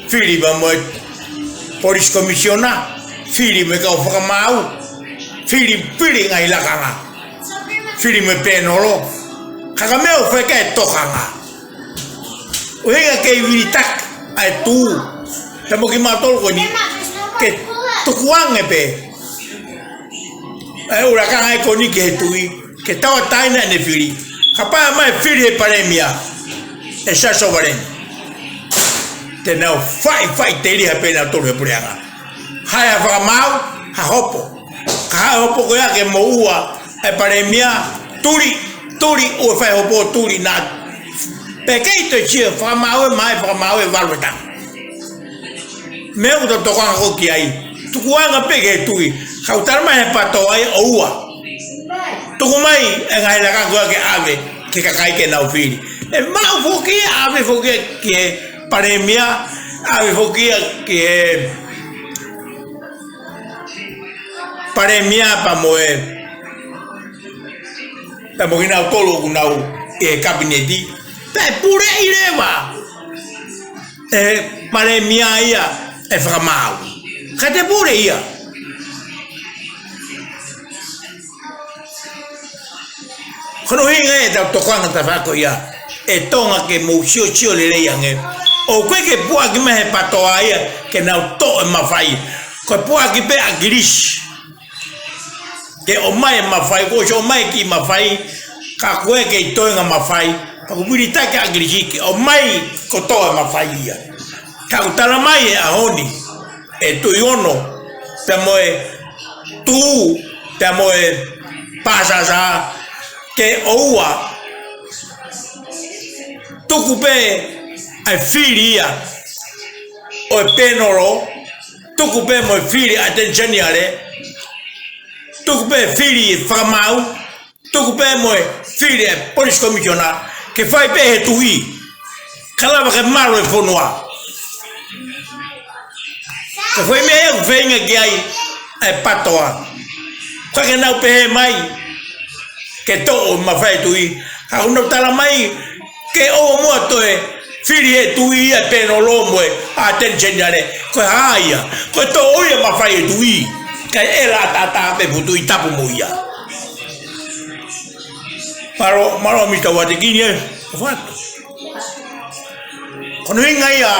fili pea mo e Police Commissioner, fili mo e kau fakamaau, fili, fili ngaahi lakanga, fili mo e pēnolo. Ka ko e meʻa ʻoku fai ki ai e tokanga. ʻUhinga ke vilitaki ʻa e tuʻu. Pea mo kimautolu ko eni, ke tukuange pē ʻa e ʻulakanga ko eni ki he tuʻi, ke tauʻatāina ʻene fili. Kapau ʻe ʻomai e fili ʻe he palēmia, ʻe Siaosi Sovaleni, te nau faʻifaʻiteliha pē nautolu he puleʻanga. Haʻu ha fakamaau, ha hopo. Ka haʻu e hopo ko ia ke moʻua e palēmia, tuli, tuli, ʻoua ʻe fai hopo, tuli na. Pea kei toe sio, fakamaau ē, mai fakamaau ē, valu e taha. Meʻa ʻoku tau tokanga ko ē ki ai. Tukuange pē ki he tuʻi. Ka ʻoku talamai ʻe he PATOA ia ʻoua. Tuku mai e ngaahi lakanga ko ia ke ʻave ki he kakai ke nau fili. ʻE maʻu foki ia, ʻave foki ia ki he palēmia, ʻave foki ia ki he palēmia pea mo e, pea mo kinautolu ʻoku nau ʻi he kapineti. Pea puleʻi leva ʻe he palēmia ia e fakamaau. Ka te pule ia. Ko hono ʻuhinga ia ʻetau tokanga tafaʻaki ko ia ʻe Tonga, ke mou siosio lelei ange. ʻOku ʻikai ke puʻaki mai ʻe he PATOA ia ke nau toʻo e mafai. Ko e puʻaki pē ʻa ʻAkilisi ke ʻomai e mafai, kuo ʻosi ʻomai e kiʻi mafai, ka ʻoku ʻikai ke toe ʻi ai ha mafai. Pea ʻoku vilitaki ʻa ʻAkilisi ke ʻomai kotoa e mafai ia. Ka ʻoku talamai he ʻaho ni ʻe Tuʻi Ono, pea mo e Tuʻi, pea mo e Pasasa, ke ʻoua, tuku pē ʻa e fili ia ʻo e pēnolo, tuku pē mo e fili ʻa e ʻAteni Seniale, tuku pē fili e fakamaau, tuku pē mo e fili e Police Commissioner, ke fai pē ʻe he tuʻi. Ka lava ke malu e fonua. Ko e foʻi meʻa ia ʻoku feinga ki ai ʻa e PATOA. ʻOku ʻikai ke nau pehē mai ke toʻo e mafai ʻa e tuʻi. Ka ʻoku nau talamai ke ʻoua muʻa toe fili ʻe he tuʻi ia e pēnolo mo e ʻAteni Seniale. Ko e hā ia? Ko e toʻo ia e mafai ʻa e tuʻi. Kae ʻela ʻataʻatā pē e fuʻu Tuʻi Tapu mo ia. Mālō, mālō Misa Uatekini ē. Ko hono ʻuhinga ia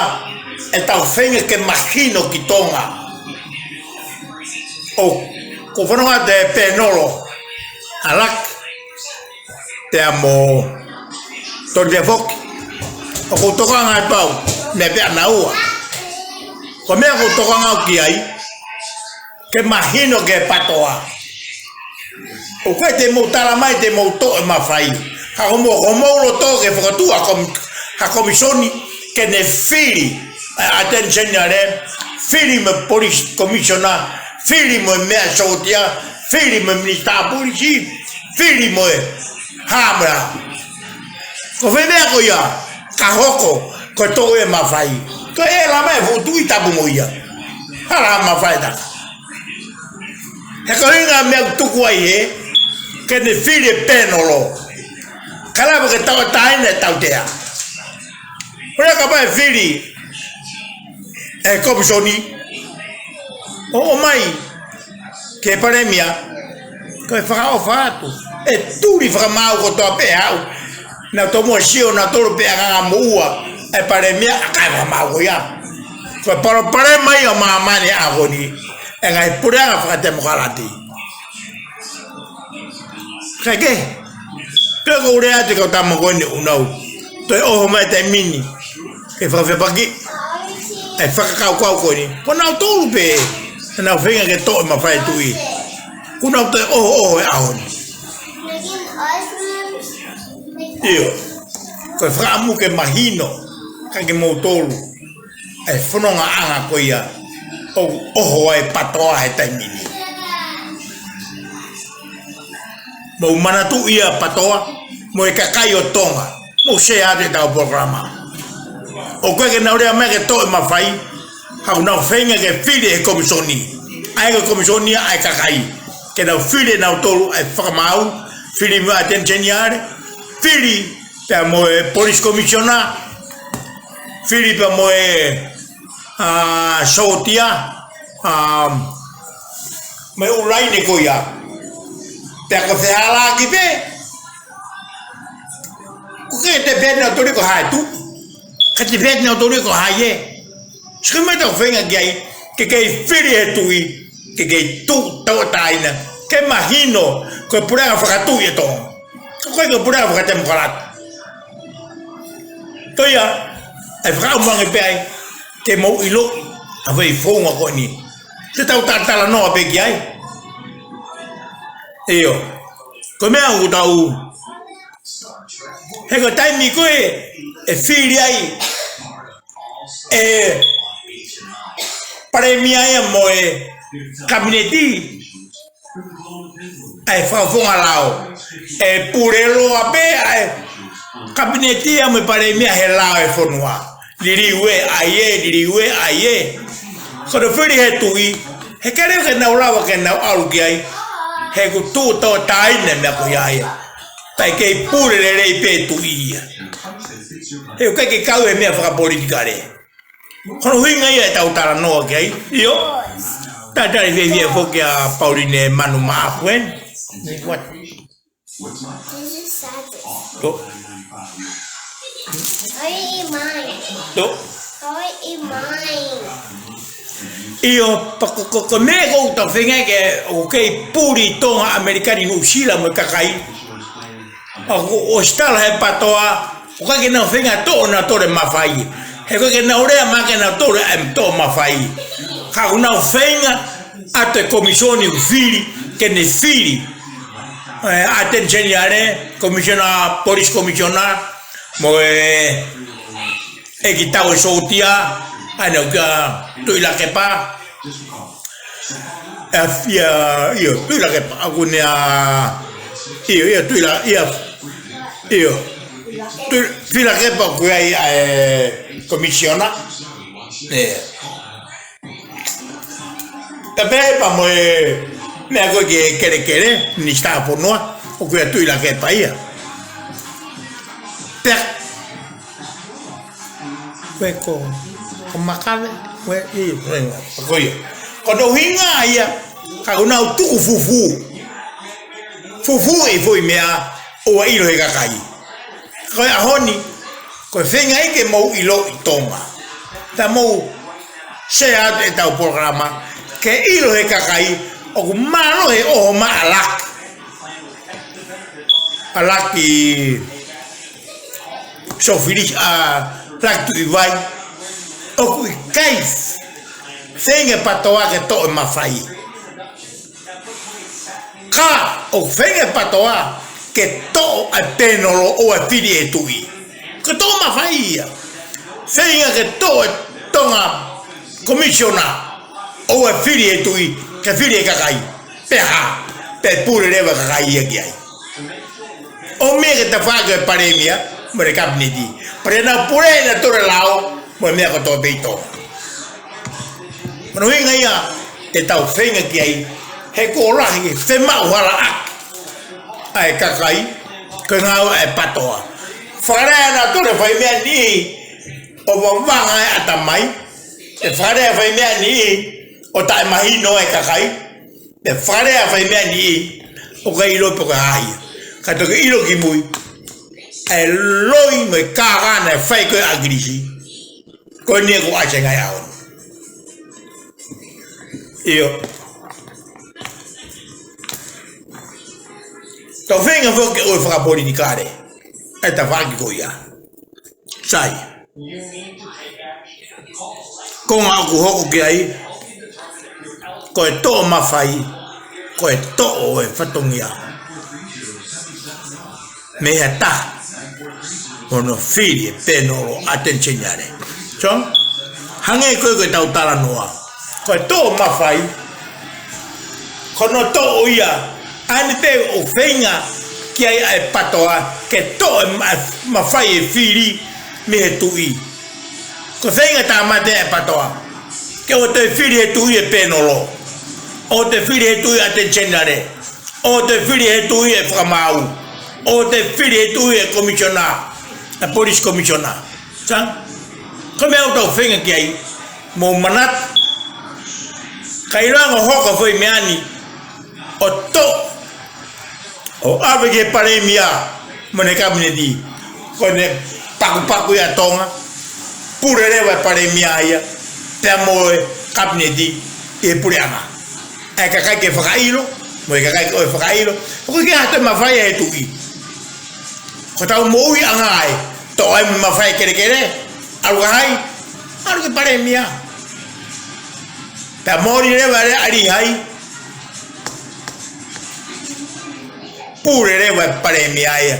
ʻetau feinga ke mahino ki Tonga. ʻOku ou fanongo atu he pēnolo ʻa Laki pea mo Tony Foki. ʻOku ou tokanga atu au, meʻa pē ʻanaua. Ko e meʻa ʻoku ou tokanga au ki ai, ke mahino ki he PATOA. ʻOku ʻikai te mou talamai te mou toʻo e mafai. Ka ko homou, ko homou loto ke fakatuʻu ha komi-, ha komisoni ke ne fili ʻa e ʻAteni Seniale, fili mo e Police Commissioner, Fili mo e meʻa sōtia, fili mo e minisitā polisi, fili mo e hā mo e hā. Ko e fē meʻa ko ia ka hoko, ko e toʻo e mafai. Ko e lama e fuʻu Tuʻi tapu mo ia. Hala mafai ta. He ko e ʻuhinga meʻa ʻoku tuku ai he, ke ne fili e pēnolo. Ka lava ke tauʻatāina e tautea. Ko e kapau ʻe fili e komisoni, ʻo ʻomai ki he palēmia, ko e fakaʻofa atu. ʻE tuli fakamaau kotoa pē haʻu. Naʻa tau tomuʻa sio naʻa tolu pē ʻa nganga moʻua e palēmia ʻa kae fakamaau ko ia. Ko e palopalema ia ʻo māmani ʻaho ni, e ngaahi puleʻanga fakatemokalati. Kae kehe, pea ko e lea atu e kau tama ko eni ʻoku nau toe ʻoho mai taimi ni ke fakafepaki e fakakaukau ko eni. Ko nautolu pē naʻa nau feinga ke toʻo e mafai Tuʻi. Kuo nau toe ʻohoʻoho he ʻaho ni. ʻIo, ko e fakaʻamu ke mahino kiate kimoutolu e fonongaʻanga ko ia ʻoku ʻoho ai e PATOA he taimi ni. Mou manatuʻi ia PATOA, mo e kakai ʻo Tonga, mou share atu ʻetau polokalama. ʻOku ʻikai ke nau lea mai ke toʻo e mafai, ka ʻoku nau feinga ke fili e komisoni. ʻA ia ko e komisoni ia ʻa e kakai. Ke nau fili ʻe nautolu e fakamaau, fili mo e ʻAteni Seniale, fili pea mo e Police Commissioner, fili pea mo e, ʻa, sōtia, ʻa, mo e ʻū laine ko ia. Pea ko e fehālaaki pē, ʻoku ʻikai ke depend nautolu ia ko hai e Tuʻi. ʻIkai ke depend nautolu ia ko hai ē. Sio mai ʻetau feinga ki ai, ke kei fili e Tuʻi, ke kei tuʻu tauʻatāina, ke mahino ko e puleʻanga fakatuʻi ʻa Tonga. Ko e, ko e puleʻanga fakatemokalati. Ko ia, ʻe fakaʻamu ange pē ai ke mou ʻiloʻi ʻa e founga ko eni. Te tau talatalanoa pē ki ai. ʻIo. Ko e meʻa ʻoku tau, he ko e taimi ko ē ʻe fili ai e palēmia ia mo e kapineti, ʻa e fakafofonga lao, ʻe pule loa pē ʻa e kapineti ia mo e palēmia he lao e fonua. Liliu ē ʻa ia, liliu ē ʻa ia. Ko e fili he Tuʻi, he ʻikai leva ke nau lava ke nau ʻalu ki ai, he kuo tuʻu tauʻatāina e meʻa ko ia ia. Pea ʻe kei pule lelei pē Tuʻi ia. He ʻoku ʻikai ke kau he meʻa fakapolitikale. Ko hono ʻuhinga ia ʻetau talanoa ki ai. ʻIo. Tatali fiefia foki ʻa Pauline Manu Maʻafu ē. What? This is sad. Tō. Oi, mai. Tō. Oi, mai. ʻIo, pea ko, ko, ko e meʻa ʻoku tau feinga ke, ʻoku kei puli Tonga, ʻAmelika ni, Nuʻusila mo e kakai. ʻOku ʻosi tala he PATOA, ʻoku ʻikai ke nau feinga toʻo nautolu e mafai. He ʻoku ʻikai ke nau lea mai ke nau toʻo e, em, toʻo mafai. Ka ʻoku nau feinga ʻa e komisoni ʻoku fili, ke ne fili. ʻE, ʻAteni Seniale, Commissioner, Police Commissioner, mo e ʻEiki Tau ʻo e Sōtia, ʻa ena ʻoku ʻia Tuʻilakepa. ʻE, ʻia, ʻio, Tuʻilakepa, ʻoku ne ʻia, ʻio, ʻia Tuʻila-, ʻia, ʻio. Tui-, Tuʻilakepa ʻoku ʻi ai ʻa e komisiona. ʻE. Tapepa mo e meʻa ko ē ki he kelekele, minisitā fonua, ʻoku ʻia Tuʻilakepa ia. Pea ko e ko, ko Makave, ko e, ʻio, ko e, ko ia. Ko hono ʻuhinga ia, ka ʻoku nau tuku fufū. Fufū e foʻi meʻa ʻoua ʻilo he kakai. Ko e ʻaho ni, ko e feinga ia ke mou ʻiloʻi Tonga. Pea mou share atu ʻetau polokalama, ke ʻilo he kakai, ʻoku mālohi e ʻoho mai ʻa Laki. ʻA Laki Sofili, ʻa Laki Tuʻivai. ʻOku ʻikai feinga e PATOA ke toʻo e mafai. Ka ʻoku feinga e PATOA ke toʻo ʻa e pēnolo ʻoua ʻe fili ʻe he Tuʻi. Ke toʻo mafai ia. Feinga ke toʻo e Tonga Komisiona ʻoua ʻe fili ʻe he Tuʻi. Ke fili e kakai. Pea hā, pea pule leva e kakai ia ki ai. ʻOmi ia ki he tafaʻaki ʻo e palēmia mo e kapineti. Pea nau pule ʻenautolu e lao mo e meʻa kotoa pē ʻi Tonga. Ko hono ʻuhinga ia ʻetau feinga ki ai, he kuo lahi e femaʻu halaʻaki ʻa e kakai, ko e ngāue ʻa e PATOA. Fakalea ʻenautolu e fai meʻa ni ʻo vavanga e ʻatamai, ʻe fakalea e fai meʻa ni ʻo taʻemahino e kakai, ʻe fakalea e fai meʻa ni ʻoku ʻikai ʻilo pe ko e hā ia. Ka toki ʻilo kimui ʻa e loi mo e kākā naʻe fai ko ē ʻe ʻAkilisi. Ko eni ʻoku ʻasi ai e ngaahi ʻaho ni. ʻIo. Tau feinga foki ke ʻoua fakapolitikale ʻa e tafaʻaki ko ia. Sai. Konga ʻoku hoko ki ai, ko e toʻo mafai, ko e toʻo e fatongia mei ha taha ʻo hono fili e pēnolo ʻAteni Seniale. So, hangē ko ē ko ʻetau talanoa, ko e toʻo mafai, ko hono toʻo ia, ʻa eni pē ʻoku feinga ki ai ʻa e PATOA, ke toʻo e ma-, mafai e fili mei he tuʻi. Ko e feinga tāmate ʻa e PATOA ke ʻoua toe fili he tuʻi e pēnolo, ʻoua toe fili he tuʻi ʻAteni Seniale, ʻoua toe fili he tuʻi e fakamaau, ʻoua toe fili he tuʻi e komisiona, e police commissioner. Sai, ko e meʻa ʻoku tau feinga ki ai, mou manatu, ka ʻiloange ʻoku hoko e foʻi meʻa ni, ʻo toʻo, ʻo ʻave ki he palēmia mo ʻene kapineti, ko ʻene pakupaku ia ʻa Tonga, pule leva e palēmia ia pea mo e kapineti ʻi he puleʻanga. ʻA e kakai ke fakaʻilo, mo e kakai ke ʻoua fakaʻilo, ʻoku ʻikai ke ʻi ai ha toe mafai ʻa e tuʻi. Ko ʻetau moʻuiʻanga ē, toʻo ai e mafai e kelekele, ʻalu ki hai? ʻAlu ki he palēmia. Pea moli leva e lea ʻa Lihai, pule leva e palēmia ia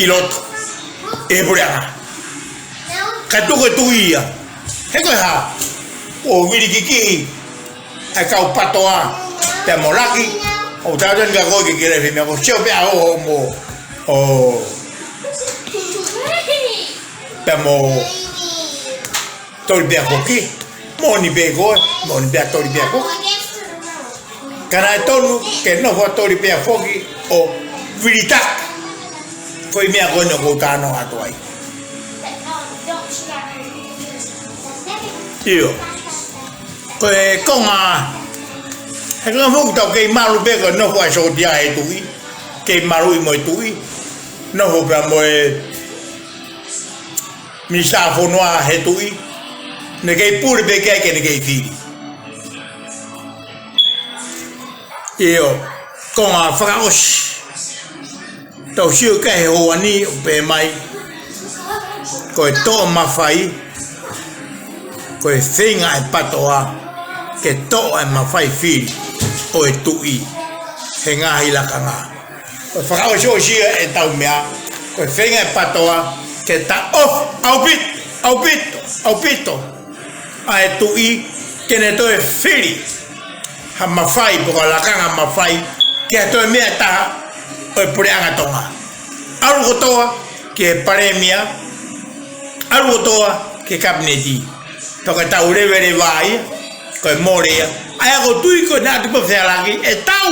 ʻi loto ʻi he puleʻanga. Kae tuku e tuʻi ia. He ko e hā? ʻO vilikikihi ʻa e kau PATOA pea mo Laki, ʻo tau tani ka ko e ke kele fē meʻa, ko e sio pē ʻa hoʻomo, ʻo pea mo Tolipea foki. Moʻoni pē koe, moʻoni pē ʻa Tolipea foki. Ka naʻe tonu ke nofo ʻa Tolipea foki ʻo vilitaki. Ko e meʻa ko eni ʻoku ou talanoa atu ai. ʻIo. Ko e konga, he konga foki ʻoku tau kei malu pē ko e nofo ʻa e sōtia he tuʻi. Kei maluʻi mo e tuʻi. Nofo pea mo e Minisitā Fonua he tuʻi, naʻe kei pule pē ki ai ke ne kei fili. ʻIo, konga fakaʻosi. Tau sio ki he houa ni ʻoku pehē mai, ko e toʻo mafai, ko e feinga ʻa e PATOA ke toʻo e mafai fili ʻo e tuʻi he ngaahi lakanga. Ko e fakaʻosiʻosi ia ʻetau meʻa, ko e feinga ʻa e PATOA ke taʻofi ʻaupito, ʻaupito, ʻaupito ʻa e tuʻi ke ne toe fili ha mafai pe ko ha lakanga mafai ki ha toe meʻa ʻe taha ʻo e puleʻanga Tonga. ʻAlu kotoa ki he palēmia, ʻalu kotoa ki he kapineti. Pea ko ʻetau leveleva ia, ko e mole ia. ʻA ia ʻoku ou tui ko e naʻa tupu fealaki, ʻe tau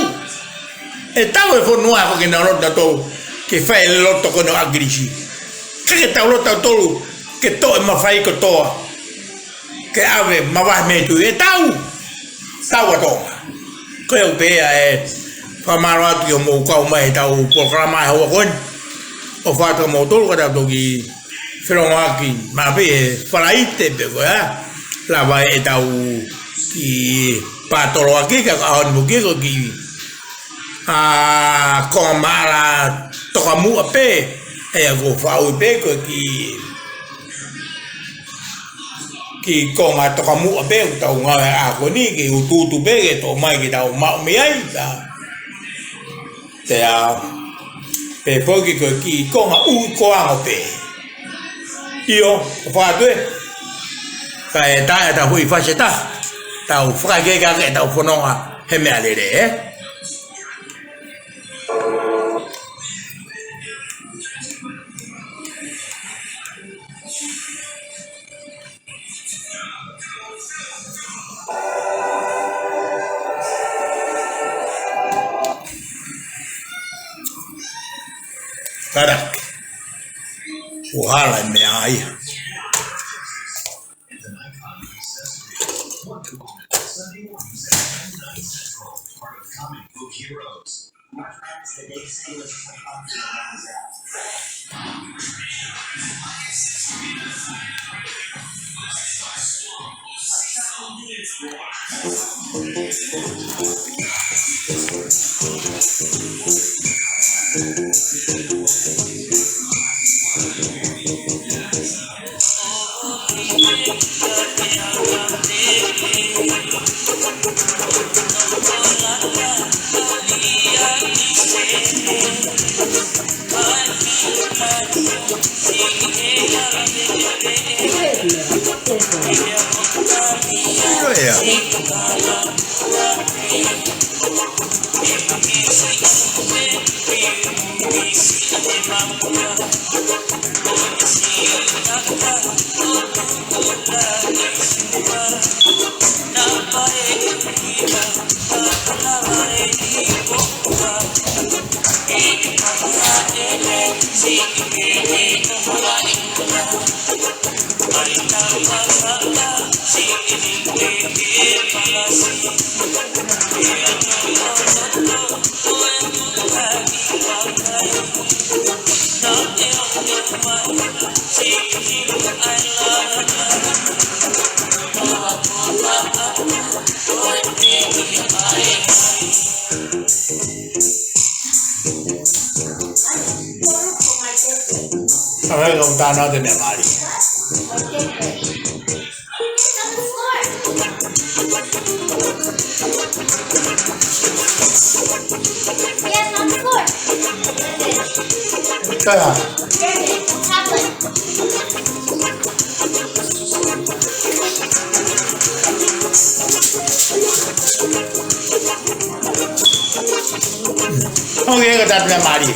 ʻE tau e fonua ko ē ke nau loto ʻo ke fai e loto ko ē ʻo ʻAkilisi. Ke ke tau loto ʻo tolu ke toʻo e mafai kotoa ke ʻave mavahe mei he tuʻi, ʻe tau. Tau ʻa Tonga. Ko ia ʻoku pehē ʻa e fakamālō atu ki hoʻomou kau mai heʻetau polokalama he houa ko eni. ʻOfa atu kiate kimoutolu ka tau toki felōngoaki mai pē he Falaite pē ko ia. Lava ʻetau kiʻi pātoloaki ka ko e ʻaho ni mo e kiʻi ko e kiʻi ʻa, konga maʻala tokamuʻa pē, ʻa ia ʻoku ou faʻu pē ko e kiʻi, kiʻi konga tokamuʻa pē, ʻoku tau ngāue ʻa ko eni, kiʻi utuutu pē, ke toʻo mai ke tau maʻu mei ai, tā. Pea, pea foki ko e kiʻi konga ui ko ango pē. ʻIo, ʻofa atu ē. Kae ʻatā ʻetau foʻi fasi ʻe taha, tau fakaʻekeʻeke ʻetau fononga he meʻalele, ē? Kātaki. Kuo hala e meʻa ia. All right, kau tana te ne mali. Kaya. Okay, ka tatu na mali.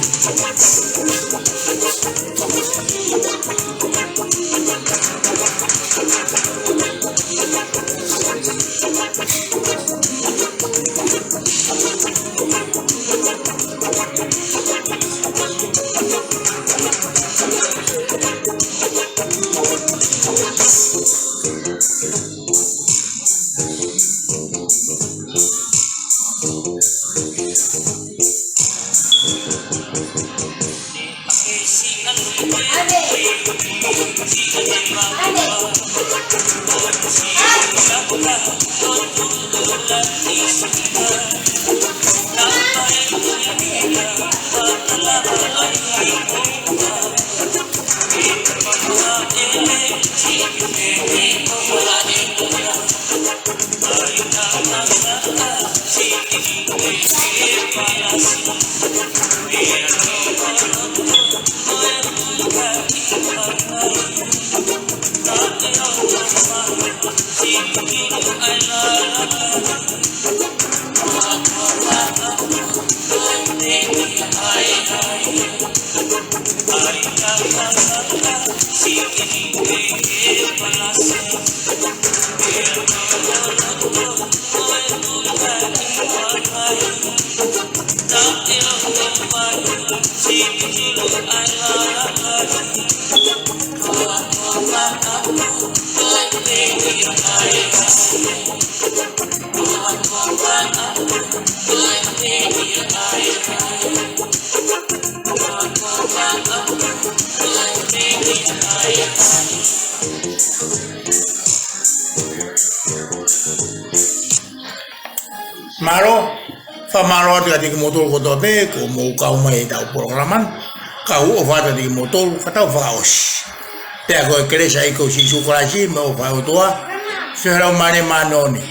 Mālō, fakamālō atu kiate kimoutolu kotoa pē kuo mou kau mai ʻetau polokalama ni. Kau ʻofa atu kiate kimoutolu, ka tau fakaʻosi. Pea ko e kelesi ʻa e ʻEiki ko Sīsū Kalaisi mo e ʻofa ʻa e ʻOtua, feohi ʻa e Laumālie Māʻoniʻoni,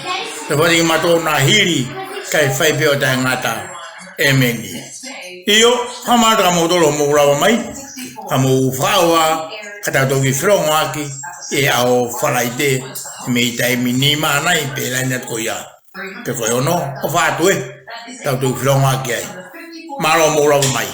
ke fai kiate kimautolu ʻo hili, kae fai pē ʻo taʻengata. ʻĒmeni. ʻIo, fakamālō atu kiate kimoutolu hoʻomou lava mai, ka mou fakaʻauha, ka tau toki feʻiloaki ʻi he ʻaho Falaite. Mei taimi nima ʻanai pe laine atu ko ia. Pe ko e ono, ʻofa atu ē. Tau toe filonga ki ai. Mālō mou lava mai.